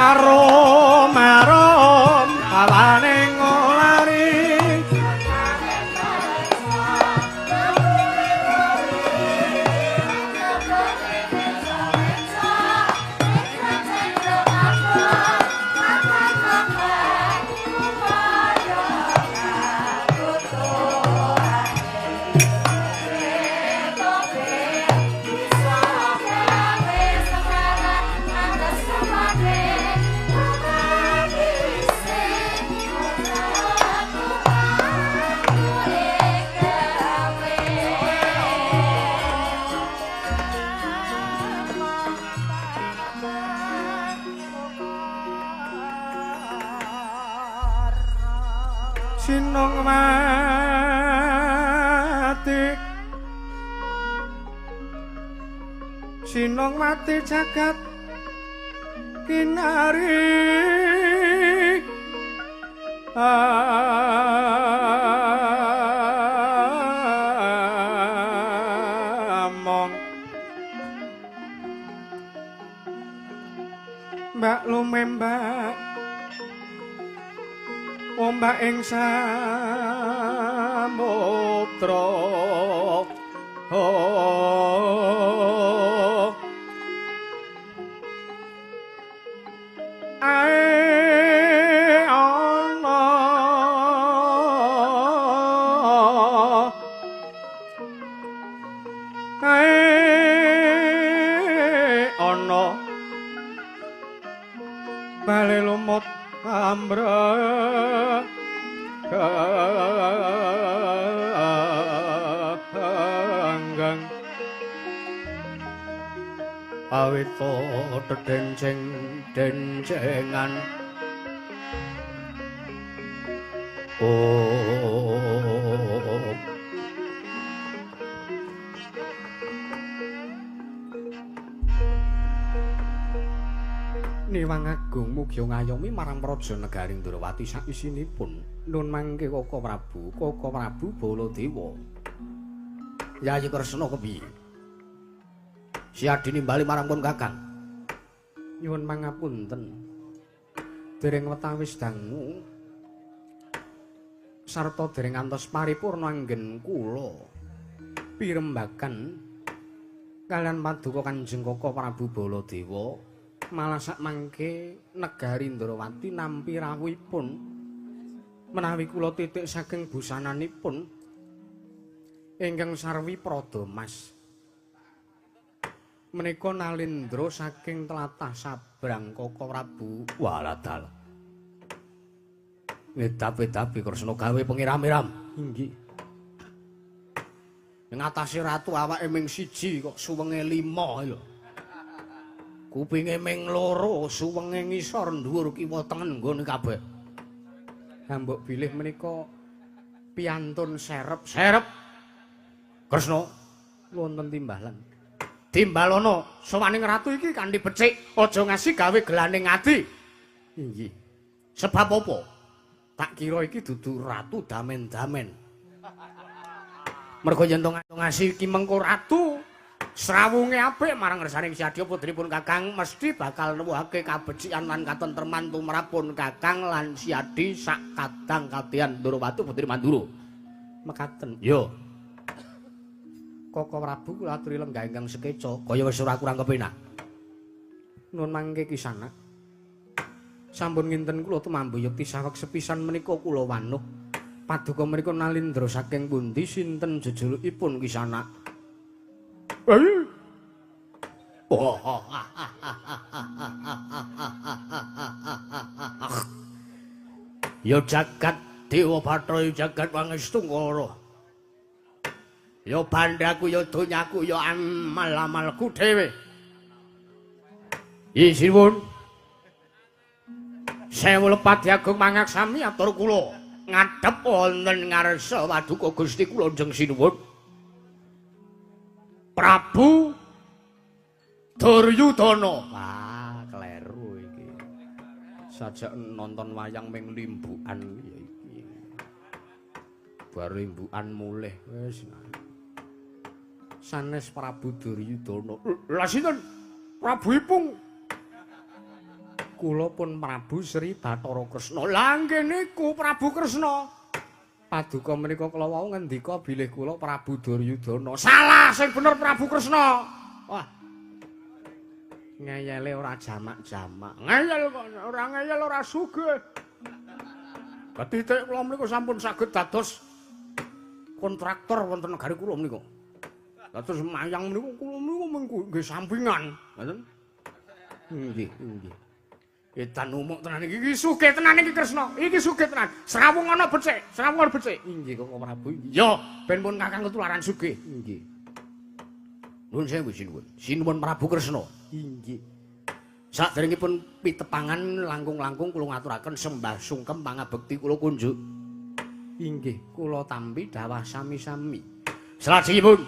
Arum-arum hawane ngolari Sinong mati, sinong mati jagat kinari among mbak lumembak ombak ing samudra. Ae ana kae ana bale lumut ambrek ganggang awito dedenceng dencengan. Oh Niwang Agung mugi ngayomi marang praja negari Ndrawati saisinipun. Nun mangke Koko Prabu, Koko Prabu Baladewa. Yayi Kresna kepiye? Siadi nimbali marang pun Kakang. Nyuwun pangapunten. Dereng wetawis dangu sarta dereng antos paripurna anggen kula pirembagan kalian paduka Kanjeng Koko Prabu Baladewa. Malah sak mangke negari Ndrawati nampi rawuhipun menawi kula titik saking busananipun ingkang sarwi Prada Mas menika nalindra saking tlatah Sabrang Koko Prabu. Waladal ngedap-edapi Kresna gawe pengiram-iram. Inggih. Ing atase ratu awake ming siji kok suwenge 5 lho. Kupinge ming loro, suwenge ngisor dhuwur kiwa tengen nggone kabeh. Hambok bilih menika piantun serep. Serep. Kresna wonten timbalan. Timbalono sowaning ratu iki kanthi becik, aja ngasi gawe gelaning ati. Inggih. Sebab apa? Tak kira iki dudu ratu damen-damen. Mergo yen to ngasi iki mengko ratu srawunge apik marang ngersaning Siadya putripun Kakang mesti bakal nuwuhake kabecikan lan katentreman tumrapun Kakang lan Siadi sak kadang kadian Ndrawati putri Mandura. Mekaten. Yo. Koko Prabu kula aturi lenggah ingkang sekeca kaya wis ora kurang kepenak. Nuwun mangke kisana. Sampun nginten kula tumambu yekti saweg sepisan menika kula wanuh. Paduka menika nalindra saking pundi sinten jejulukipun kisana? Ya jagat Dewa Bathara, jagat Wangestungkara. Ya bandaku, ya donyaku, ya amal-amalku dhewe. Sinuwun. Sewu lepat agung mangaksami atur kula ngadhep wonten ngarsa paduka Gusti kula Jeng sinuwun. Prabu Duryudana. Wah, kleru iki. Sajak nonton wayang ming limbukan ya iki. Bar limbukan mulih wis. Sanes Prabu Duryudana. Lah sinten? Prabu Ipung. Kula pun Prabu Sri Bathara Kresna. Lah nggih niku Prabu Kresna. Paduka menika kula wau ngendika bilih kula Prabu Duryudana. Salah, sing bener Prabu Kresna. Wah. Ngeyele ora jamak-jamak. Ngeyel kok ora ngeyel ora sugih. Ketitik kula menika sampun saged dados kontraktor wonten negari kula menika. Dados mayang menika kula menika mengku nggih sampingan, ngoten. Nggih, nggih. Edan umuk tenan iki, iki sugih tenan iki Kresna. Iki sugih tenan. Srawung ana becik, srawung ana becik. Inggih Koko Prabu. Ya, ben pun Kakang ketularan sugih. Inggih. Nuwun sewu sinuwun. Sinuwun Prabu Kresna. Inggih. Saderengipun pitepangan langkung-langkung kula ngaturaken sembah sungkem pangabekti kula kunjuk. Inggih, kula tampi dawah sami-sami. Salajengipun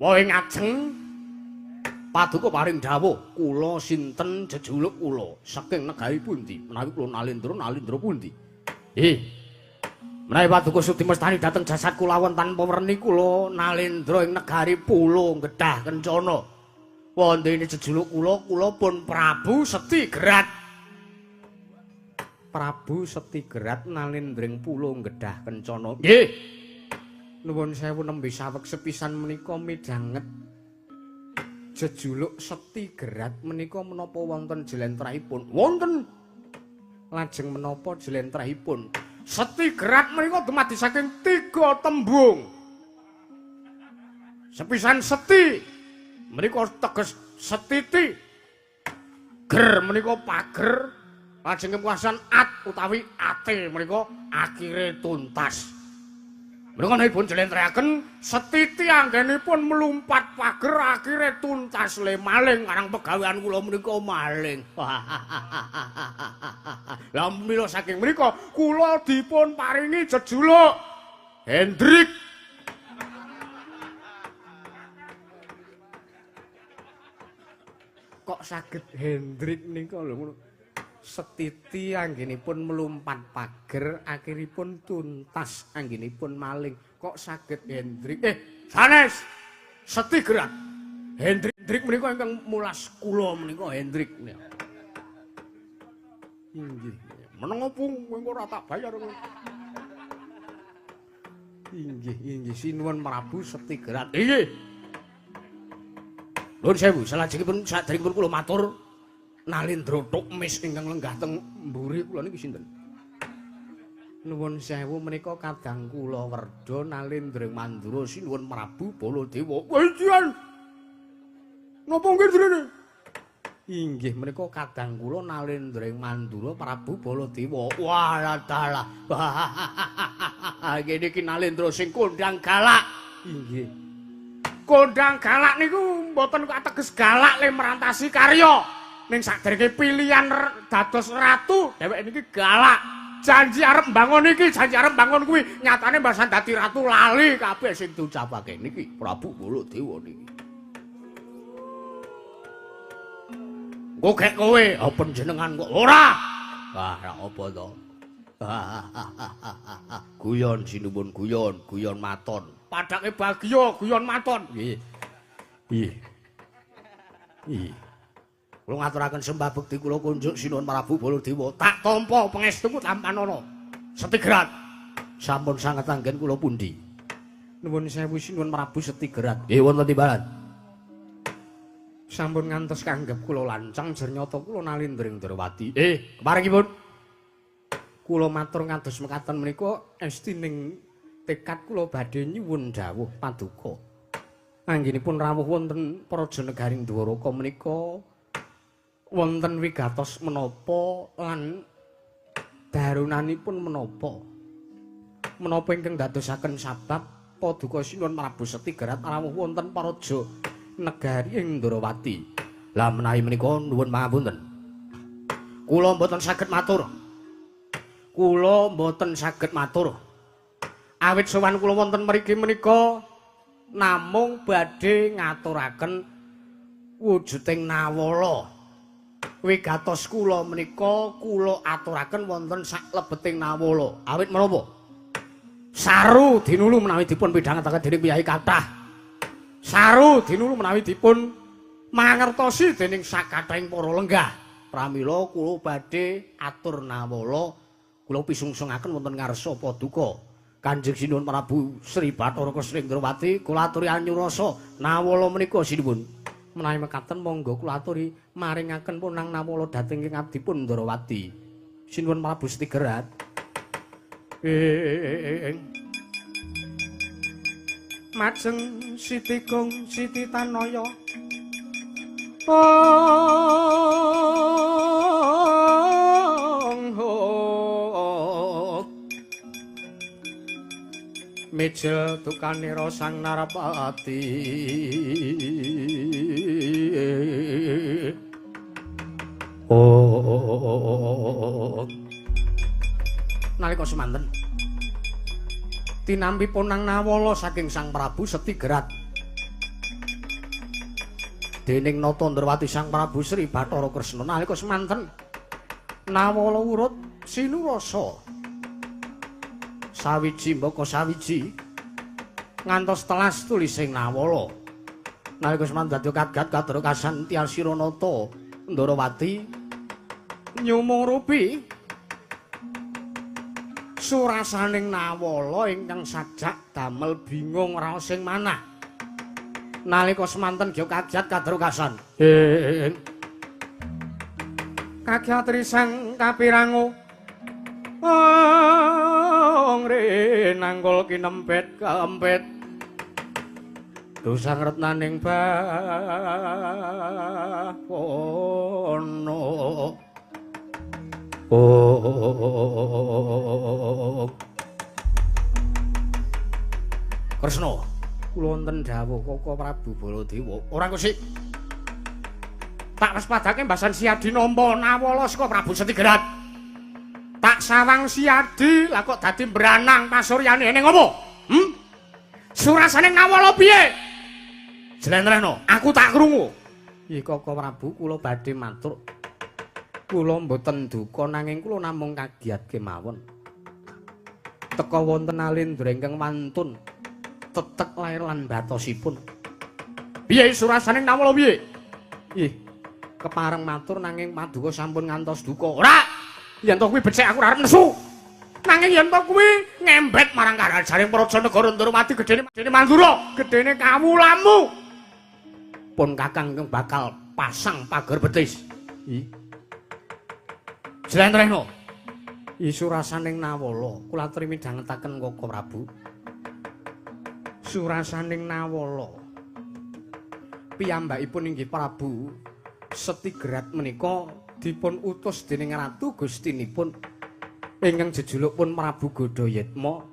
wohe ngajeng paduka paring dawuh kula sinten jejuluk kula saking negari pundi menawi kula Nalendra Nalendra pundi. Menawi paduka sudi mestani dhateng jasad kula wonten tanpa werni kula Nalendra ing negari Pulo Gedah Kencana. Wondene jejuluk kula kula pun Prabu Setigerat. Prabu Setigerat Nalendra ing Pulo Gedah Kencana. Nggih. Nuwun sewu nembe saweg sepisan menika midhanget jejuluk Setigerat menika menapa wonten jlentrehipun? Wonten. Lajeng menapa jlentrehipun? Setigerat menika dumadi saking 3 tembung. Sepisan seti menika teges setiti. Ger menika pager, lajeng kepuasan at utawi ate menika akhire tuntas. Menika dipun jlentrehaken setiti anggenipun melumpat pager akhire tuntas le maling karang pegawean kula menika maling. Lah mila saking menika kula dipun paringi jejuluk Hendrik. Kok saged Hendrik nika lho ngono. Setiti anggenipun melumpat pager akhiripun tuntas anggenipun maling. Kok saged Hendrik? Sanes Setigerat. Hendrik menika ingkang mulas kula menika Hendrik. Inggih. Meneng opo kowe ora tak bayar. Inggih, inggih sinuwun Prabu Setigerat. Inggih. Nuwun sewu, salajengipun saderengipun kula matur Nalendra Tukmis ingkang lenggah teng mburi kula niki sinten? Nuwun sewu menika kadang kula Werda Nalendra Mandura sinuwun Prabu Baladewa. Wejian. Napa nggih drene? Inggih menika kadang kula Nalendra Mandura Prabu Baladewa. Wah dalah. Ngene iki Nalendra sing kondang galak. Inggih. Kondang galak niku mboten kateges galak le merantasi karya. Ning saderenge pilihan dados ratu, dheweke niki galak. Janji arep mbangun iki, janji arep mbangun kuwi, nyatane mbasan dadi ratu lali kabeh sing diucapake niki Prabu Baladewa niki. Engko gek kowe, ha panjenengan kok ora. Wah, ra apa to? Guyon sinuwun guyon, guyon maton. Padake bagya guyon maton. Nggih. Nggih. Nggih. Kula ngaturaken sembah bekti kula kunjuk sinuwun Prabu Baladewa. Tak tampa pangestuku tampanana. Setigerat. Sampun sanget anggen kula pundi? Nuwun sewu sinuwun Prabu Setigerat. Nggih wonten timbalan. Sampun ngantos kanggep kula lancang jernyata kula Nalendra Ndrawati. Keparengipun kula matur ngantos mekaten menika esti ning tekad kula badhe nyuwun dawuh paduka. Anggenipun rawuh wonten praja negaring Dwaraka menika wonten wigatos menapa lan darunanipun menapa. Menapa ingkang dadosaken sabab paduka sinuwun Prabu Setigerat rawuh wonten praja negari ing Ndrawati. Lah menawi menika nuwun pangapunten. Kula mboten saged matur. Kula mboten saged matur. Awit sowan kula wonten mriki menika namung badhe ngaturaken wujuding nawala. Wigatos kula menika kula aturaken wonten saklebeting nawala. Awit menapa? Saru dinulu menawi dipun pidhangetaken dening piyai kathah. Saru dinulu menawi dipun mangertosi dening sakathahing para lenggah. Pramila kula badhe atur nawala, kula pisungsungaken wonten ngarsa paduka Kanjeng Sinuwun Prabu Sri Bathara Kresna Indrawati, kula aturi anyurasa nawala menika sinuwun. Menawi mekaten monggo kula aturi maringaken punang nawala dhateng ing abdipun Ndrawati. Sinuwun Prabu Setigerat. Majeng Siti Gong Siti Tanaya mijil dukanira sang Narapati. Oh, nalika semanten tinampi ponang nawala saking Sang Prabu Setigerat dening Nata Ndrawati Sang Prabu Sri Bathara Kresna. Nalika semanten nawala urut sinurasa sawiji mbaka sawiji ngantos telas tulising nawala. Nalika semanten dadi kagat kadara kasan tiasira nata Ndrawati nyumurupi surasaning nawala ingkang sajak damel bingung raosing manah. Nalika semanten gya kagat kadara kasan kagat risang kapirangu rinanggul kinempit keempit dosang retnaning bawono. Oh, Kresna, kula wonten dawuh Koko Prabu Baladewa. Ora kusik. Tak waspadake mbasan Siadi nampa nawala saka Prabu Setigerat. Tak sawang Siadi lah kok dadi mbranang pasuryane ning opo? Surasane nawala piye? Jlentrehno, aku tak krungu. Nggih Koko Prabu, kula badhe matur. Kula mboten duka nanging kula namung kagiat kemawon. Teka wonten alindra ingkang wantun tetek lair lan batosipun. Piye surasane nawala piye? Ih, kepareng matur nanging paduka sampun ngantos duka. Ora! Yen to kuwi becik aku ora arep nesu. Nanging yen to kuwi ngembet marang karajaning Praja Negara Ndrawati gedene Mandura, gedene kawulamu. Pun kakang ingkang bakal pasang pager betis. Ih. Jlentrehno. Surasaning nawala kula aturi midhangetaken Koko Prabu. Surasaning nawala piyambakipun inggih Prabu Setigerat menika dipun utus dening Ratu Gustinipun ingkang jejuluk pun Prabu Godhayitma.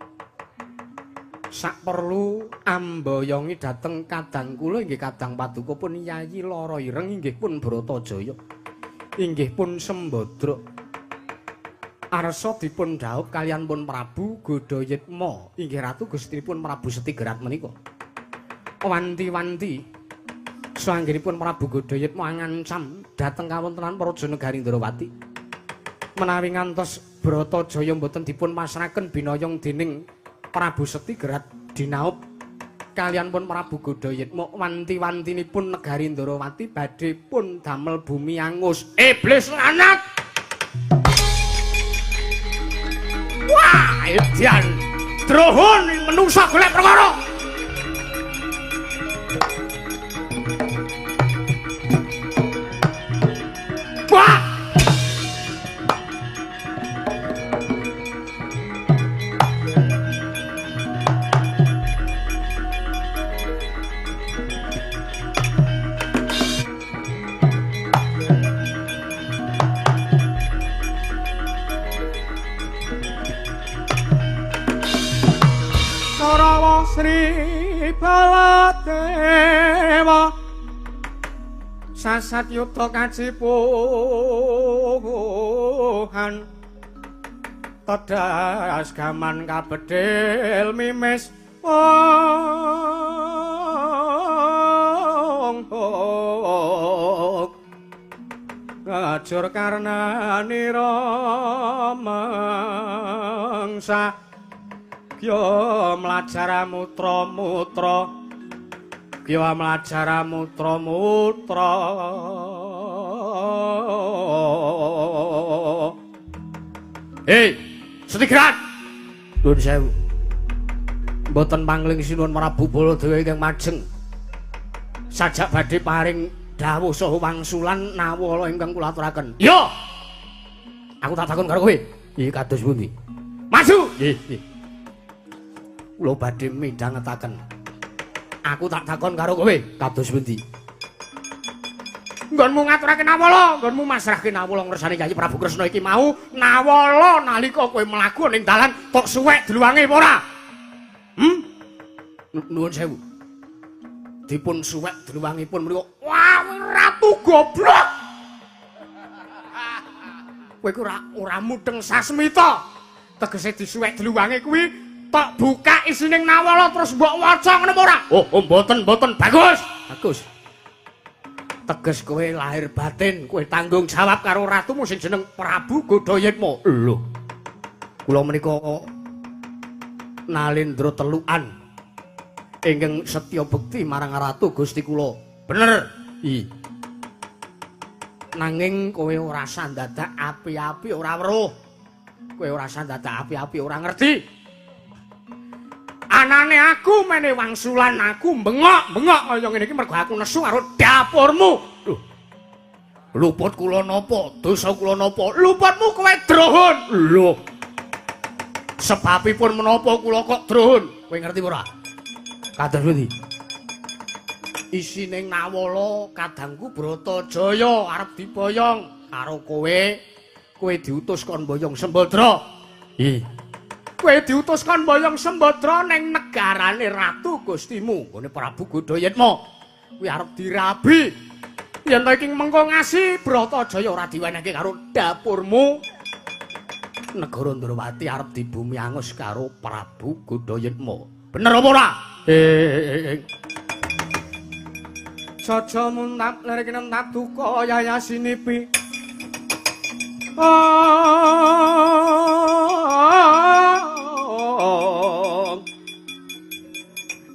Saperlu amboyongi dhateng kadang kula inggih kadang paduka pun Yayi Lara Ireng inggih pun Bratajaya inggih pun Sembadra. Arsa dipun dhaup kaliyan pun Prabu Godhayitma inggih Ratu Gustinipun Prabu Setigerat menika. Wanti-wanti saanggenipun Prabu Godhayitma ngancam dhateng kawontenan Praja Negari Ndrawati menawi ngantos Bratajaya mboten dipun pasrahaken binayong dening Prabu Setigerat dinaup kaliyan pun Prabu Godhayitma, wanti-wantinipun negari Ndrawati badhe pun damel bumi angus. Iblis lanat. Wah, edan drohon ing menungsa golek perkara. Wah! Sri Baladewa sasat yuta kacipuhan tedas gaman kabedhil mimis ong ngajur karnanira mangsa kya mlajara mutra-mutra kya mlajara mutra-mutra. Hei, Setigeran. Nuwun sewu. Mboten pangling sinuwun Prabu Baladewa ingkang majeng. Sajak badhe paring dawuh saha wangsulan nawala ingkang kula aturaken. Iya. Aku tak takon karo kowe. Nggih, kados pundi? Maju. Nggih, nggih. Kula badhe midhangetaken. Aku tak takon karo kowe, kados pundi? Nggonmu ngaturake nawala, nggonmu masrahke nawala ngersane Kyai Prabu Kresna iki mau nawala nalika kowe mlaku ning dalan tok suwek dluwange apa ora? Hmm? Nuwun sewu. Dipun suwek dluwangipun mriku. Wah, ratu goblok. Kowe iku ora mudeng sasmita. Tegese disuwek dluwange kuwi tok buka isining nawala terus mbok waca ngono apa ora? Oh, mboten, mboten. Bagus. Bagus. Teges kowe lahir batin, kowe tanggung jawab karo ratumu sing jeneng Prabu Godhayitma. Lho. Kula menika nalendra telukan ingkang setya bekti marang ratu Gusti kula. Bener. I. Nanging kowe ora sandadak api-api ora weruh. Kowe ora sandadak api-api ora ngerti. Anane aku mene wangsulan aku bengok-bengok kaya ngene iki mergo aku nesu karo dapurmu. Lho. Luput kula napa? Dosa kula napa? Luputmu kowe drohun. Lho. Sebabipun menapa kula kok drohun? Kowe ngerti ora? Kados pundi? Isine nawala kadangku Bratajaya arep diboyong karo kowe. Kowe diutus kon boyong Sembadra. Ih. Kowe diutus kon boyong Sembadra ning negarane Ratu Gustimu, nggone Prabu Godhayitma. Kuwi arep dirabi. Yen to iki mengko ngasi Bratajaya ora diwenehke karo dapurmu. Negara Ndrawati arep dibumi angus karo Prabu Godhayitma. Bener apa ora? Saja muntap lirik nentap duka yayasinipi.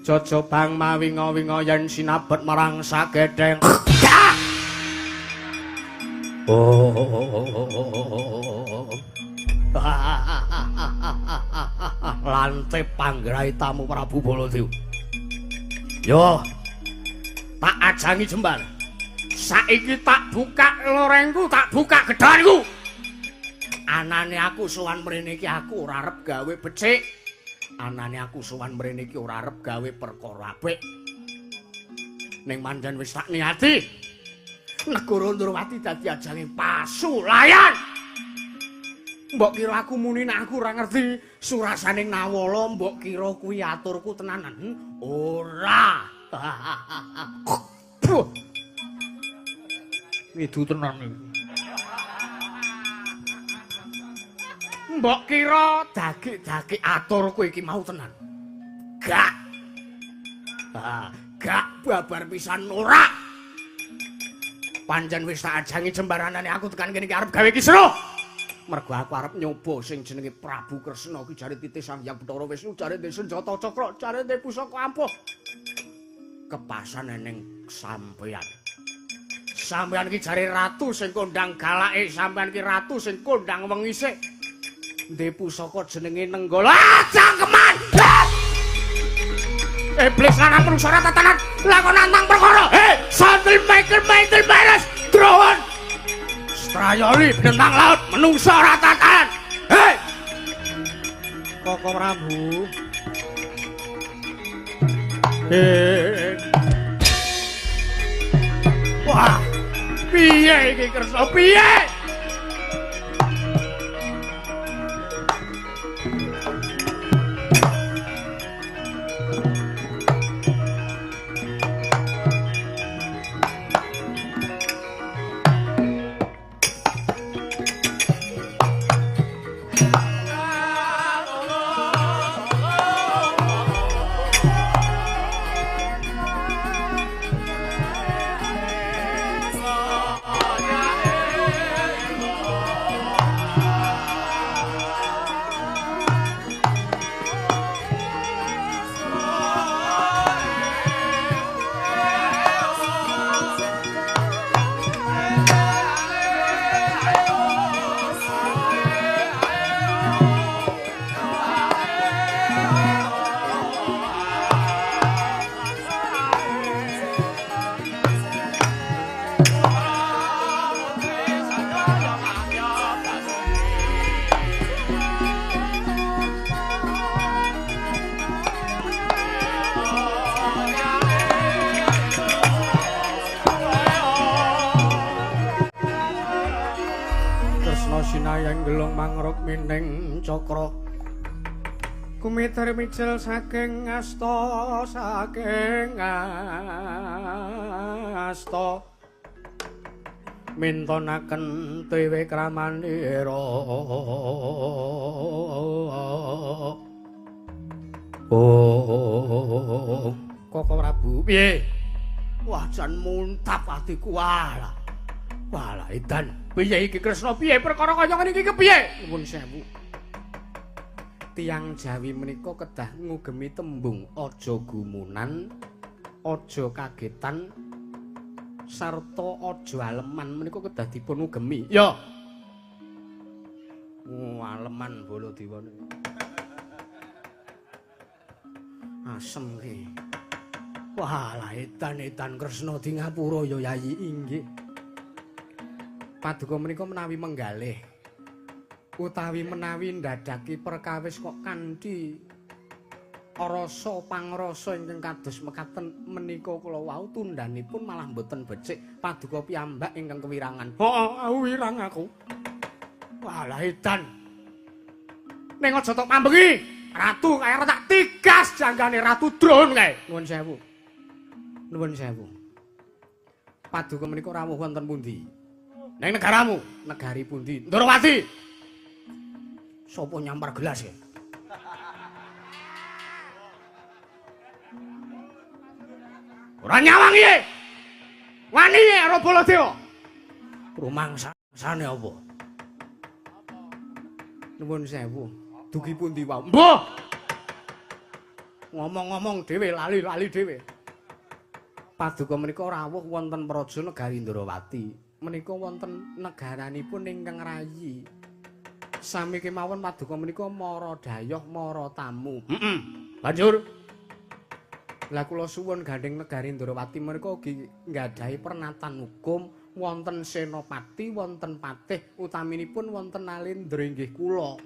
Jaja bang mawinga-winga yen sinabet marang sagedheng. Oh. Lantip panggraitamu Prabu Baladewa. Yo. Tak ajangi jembar. Saiki tak buka lorengku, tak buka gedhanku. Anane aku sowan mrene iki aku ora arep gawe becik. Anane aku sowan mrene iki ora arep gawe perkara apik. Ning pancen wis tak niati. Negara Ndrawati dadi ajange pasulayan. Mbok kira aku muni nek aku ora ngerti surasane nawala, mbok kira kuwi aturku tenanan. Ora. Ngidu tenan iki. Mbok kira dagik-dagik aturku iki mau tenan. Gak. Gak babar pisan ora. Pancen wis tak ajangi jembaranane aku tekan kene iki arep gawe kisruh. Mergo aku arep nyoba sing jenenge Prabu Kresna iki jare titih Sang Hyang Bathara Wisnu, jare ndek senjata cakra, jare ndek pusaka ampuh. Kepasan ning sampeyan. Sampeyan iki jare ratu sing kondang galake, sampeyan iki ratu sing kondang wengise. Ndek pusaka jenenge Nenggala. Ah, cangkeman. Iblis lanang menungsa ora tatanan, lakon nantang perkara. Hei, santri Michael Michael Beres, drone. Strayoli benentang laut menungsa ora tatanan. Hei. Koko Prabu. Wah, piye iki Kresna piye? Oh, yeah. Gelong mangruk mining cakra kumiter mijil saking asta saking asta mintonaken triwikramanira. Oh Koko Prabu piye? Wah jan muntap atiku walah. Walah edan piye iki Kresna piye perkara kaya ngene iki kepiye? Nuwun sewu. Tiyang Jawi menika kedah ngugemi tembung aja gumunan, aja kagetan, sarta aja aleman menika kedah dipun ugemi. Ya. Aleman Baladewa. Asem ki. Walah edan-edan Kresna di ngapura ya Yayi inggih. Paduka menika menawi menggalih utawi menawi ndadaki perkawis kok kanthi rasa pangrasa ingkang kados mekaten menika kula wau tundhanipun malah mboten becik. Paduka piyambak ingkang kewirangan. Heeh, aku wirang aku. Walah edan. Ning aja tok mambengi. Ratu kaya tak tigas janggane Ratu Drone kae. Nuwun sewu. Nuwun sewu. Paduka menika rawuh wonten pundi? Ning negaramu, negari pundi? Ndorowati. Sopo nyampar gelas ya? Ora nyawang iki. Wani karo Baladewa. Rumangsane apa? Nuwun sewu. Dugi pundi wau? Mbah. Ngomong-ngomong dhewe lali-lali dhewe. Paduka menika rawuh wonten praja negari Ndorowati. Menika wonten negaranipun ingkang rayi. Sami kemawon paduka menika mara dayoh mara tamu. Heeh. Banjur lah kula suwun gandheng negari Ndorowati menika ugi nggadahi pernatan hukum wonten senopati, wonten patih, utaminipun wonten nalendra inggih kula.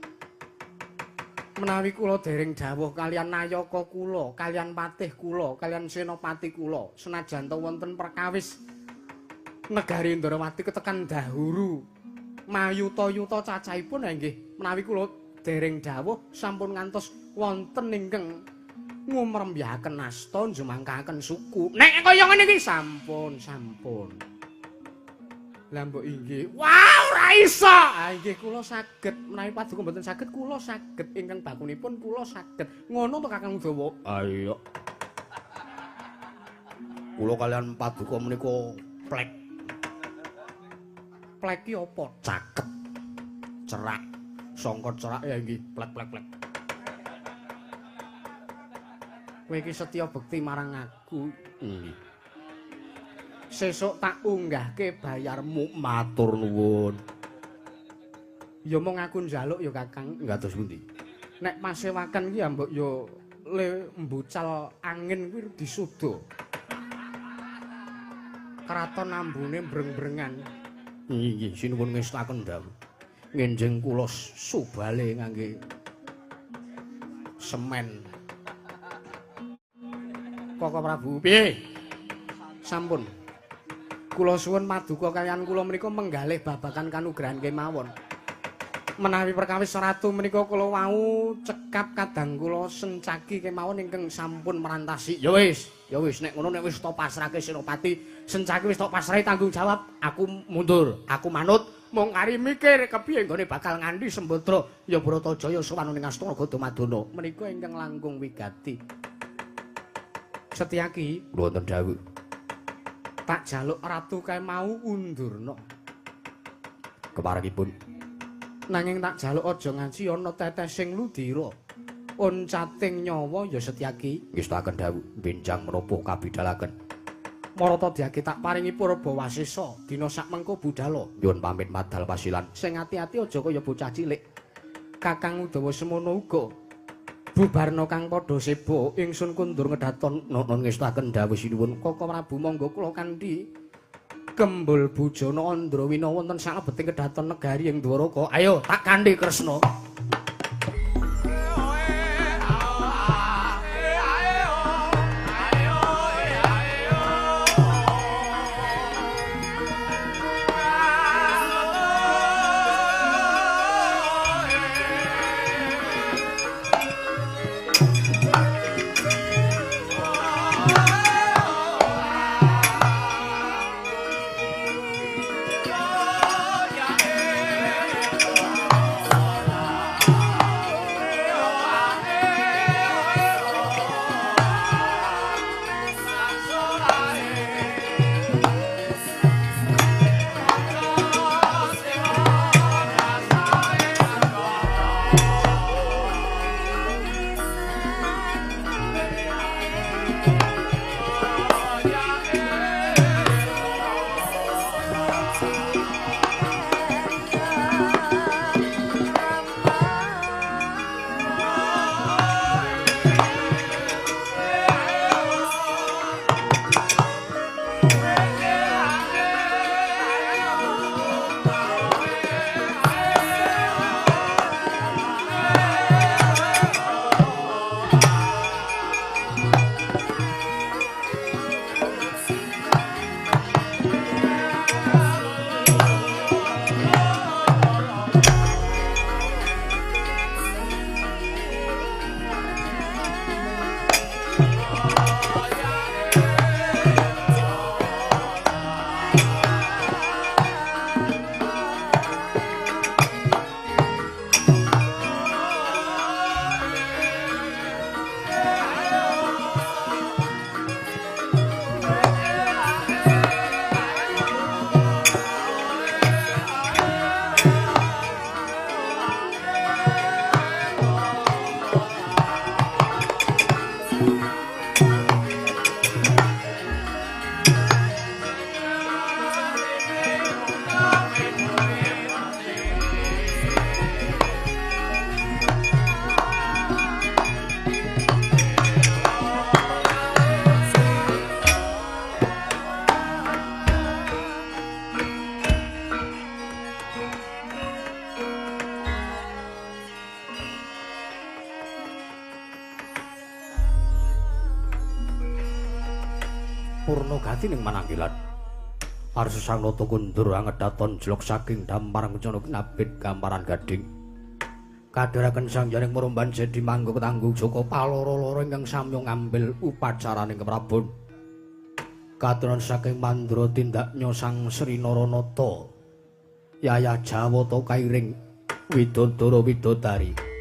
Menawi kula dereng dawuh kalian nayaka kula, kalian patih kula, kalian senopati kula, senajan ta wonten perkawis negari Ndorowati ketekan dahuru mayuta-yuta cacahipun nggih menawi kula dereng dawuh sampun ngantos wonten ingkang ngumrembyaken asta njumangkaken suku. Nek kaya ngene iki sampun, sampun. Lah mbok inggih. Wah, ora iso. Ah inggih kula saged menawi paduka mboten saged kula saged ingkang bakunipun kula saged. Ngono to Kakang Udawa? Ayo. Kula kalian paduka menika plek. Plek ki apa? Caket. Cerak. Sangka cerak ya inggih plek plek plek. Kowe iki setya bekti marang aku. Nggih. Sesuk tak unggahke bayarmu matur nuwun. Ya mung aku njaluk ya Kakang. Ngados pundi? Nek pasewakan ki ya mbok ya le mbucal angin kuwi disuda. Kraton ambune breng-brengan. Nggih, sinuwun ngestaken dawuh. Ngenjeng kula subale ngangge semen. Koko Prabu, piye? Sampun. Kula suwun paduka kaliyan kula menika menggalih babagan kanugrahan kemawon. Menawi perkawis ratu menika kula wau cekap kadang kula sencaki kemawon ingkang sampun merantasi. Ya wis, ya wis nek ngono nek wis tok pasrahke Senopati, sencaki wis tok pasrahi tanggung jawab, aku mundur, aku manut. Mung kari mikir kepiye nggone bakal nganti Sembadra ya Bratajaya sowan ning Astana Gadamadana. Menika ingkang langkung wigati. Setyaki wonten dawuh. Tak jaluk ratu kae mau undurna. Keparengipun. Nanging tak jaluk aja ngaji ana tetesing ludira. Oncating nyawa ya Setyaki. Ngestaken dawuh benjang menapa kabidalaken. Marata dyake tak paringi purba wasesa dina sak mengko budala. Nyuwun pamit madal pasilan. Sing ati-ati aja kaya bocah cilik. Kakang Udawa semono uga. Bubarna kang padha seba ingsun kundur ngedaton nono ngestaken dawuh sinuwun. Koko Prabu monggo kula kanthi kembul bujana Andrawina wonten salebeting kedaton negari ing Dwaraka. Ayo tak kanthi Kresna. Purna gati ning mananggilan. Arsa sang nata kundur angedaton jlok saking dampar kencana kinabit gamparan gading. Kadharaken sang jaring murumban jedi manggo ketanggung joko paloro-loro ingkang samya ngambil upacaraning keprabon. Katuran saking mandra tindaknya sang Sri Naranata yayah Jawata kairing widodara widodari.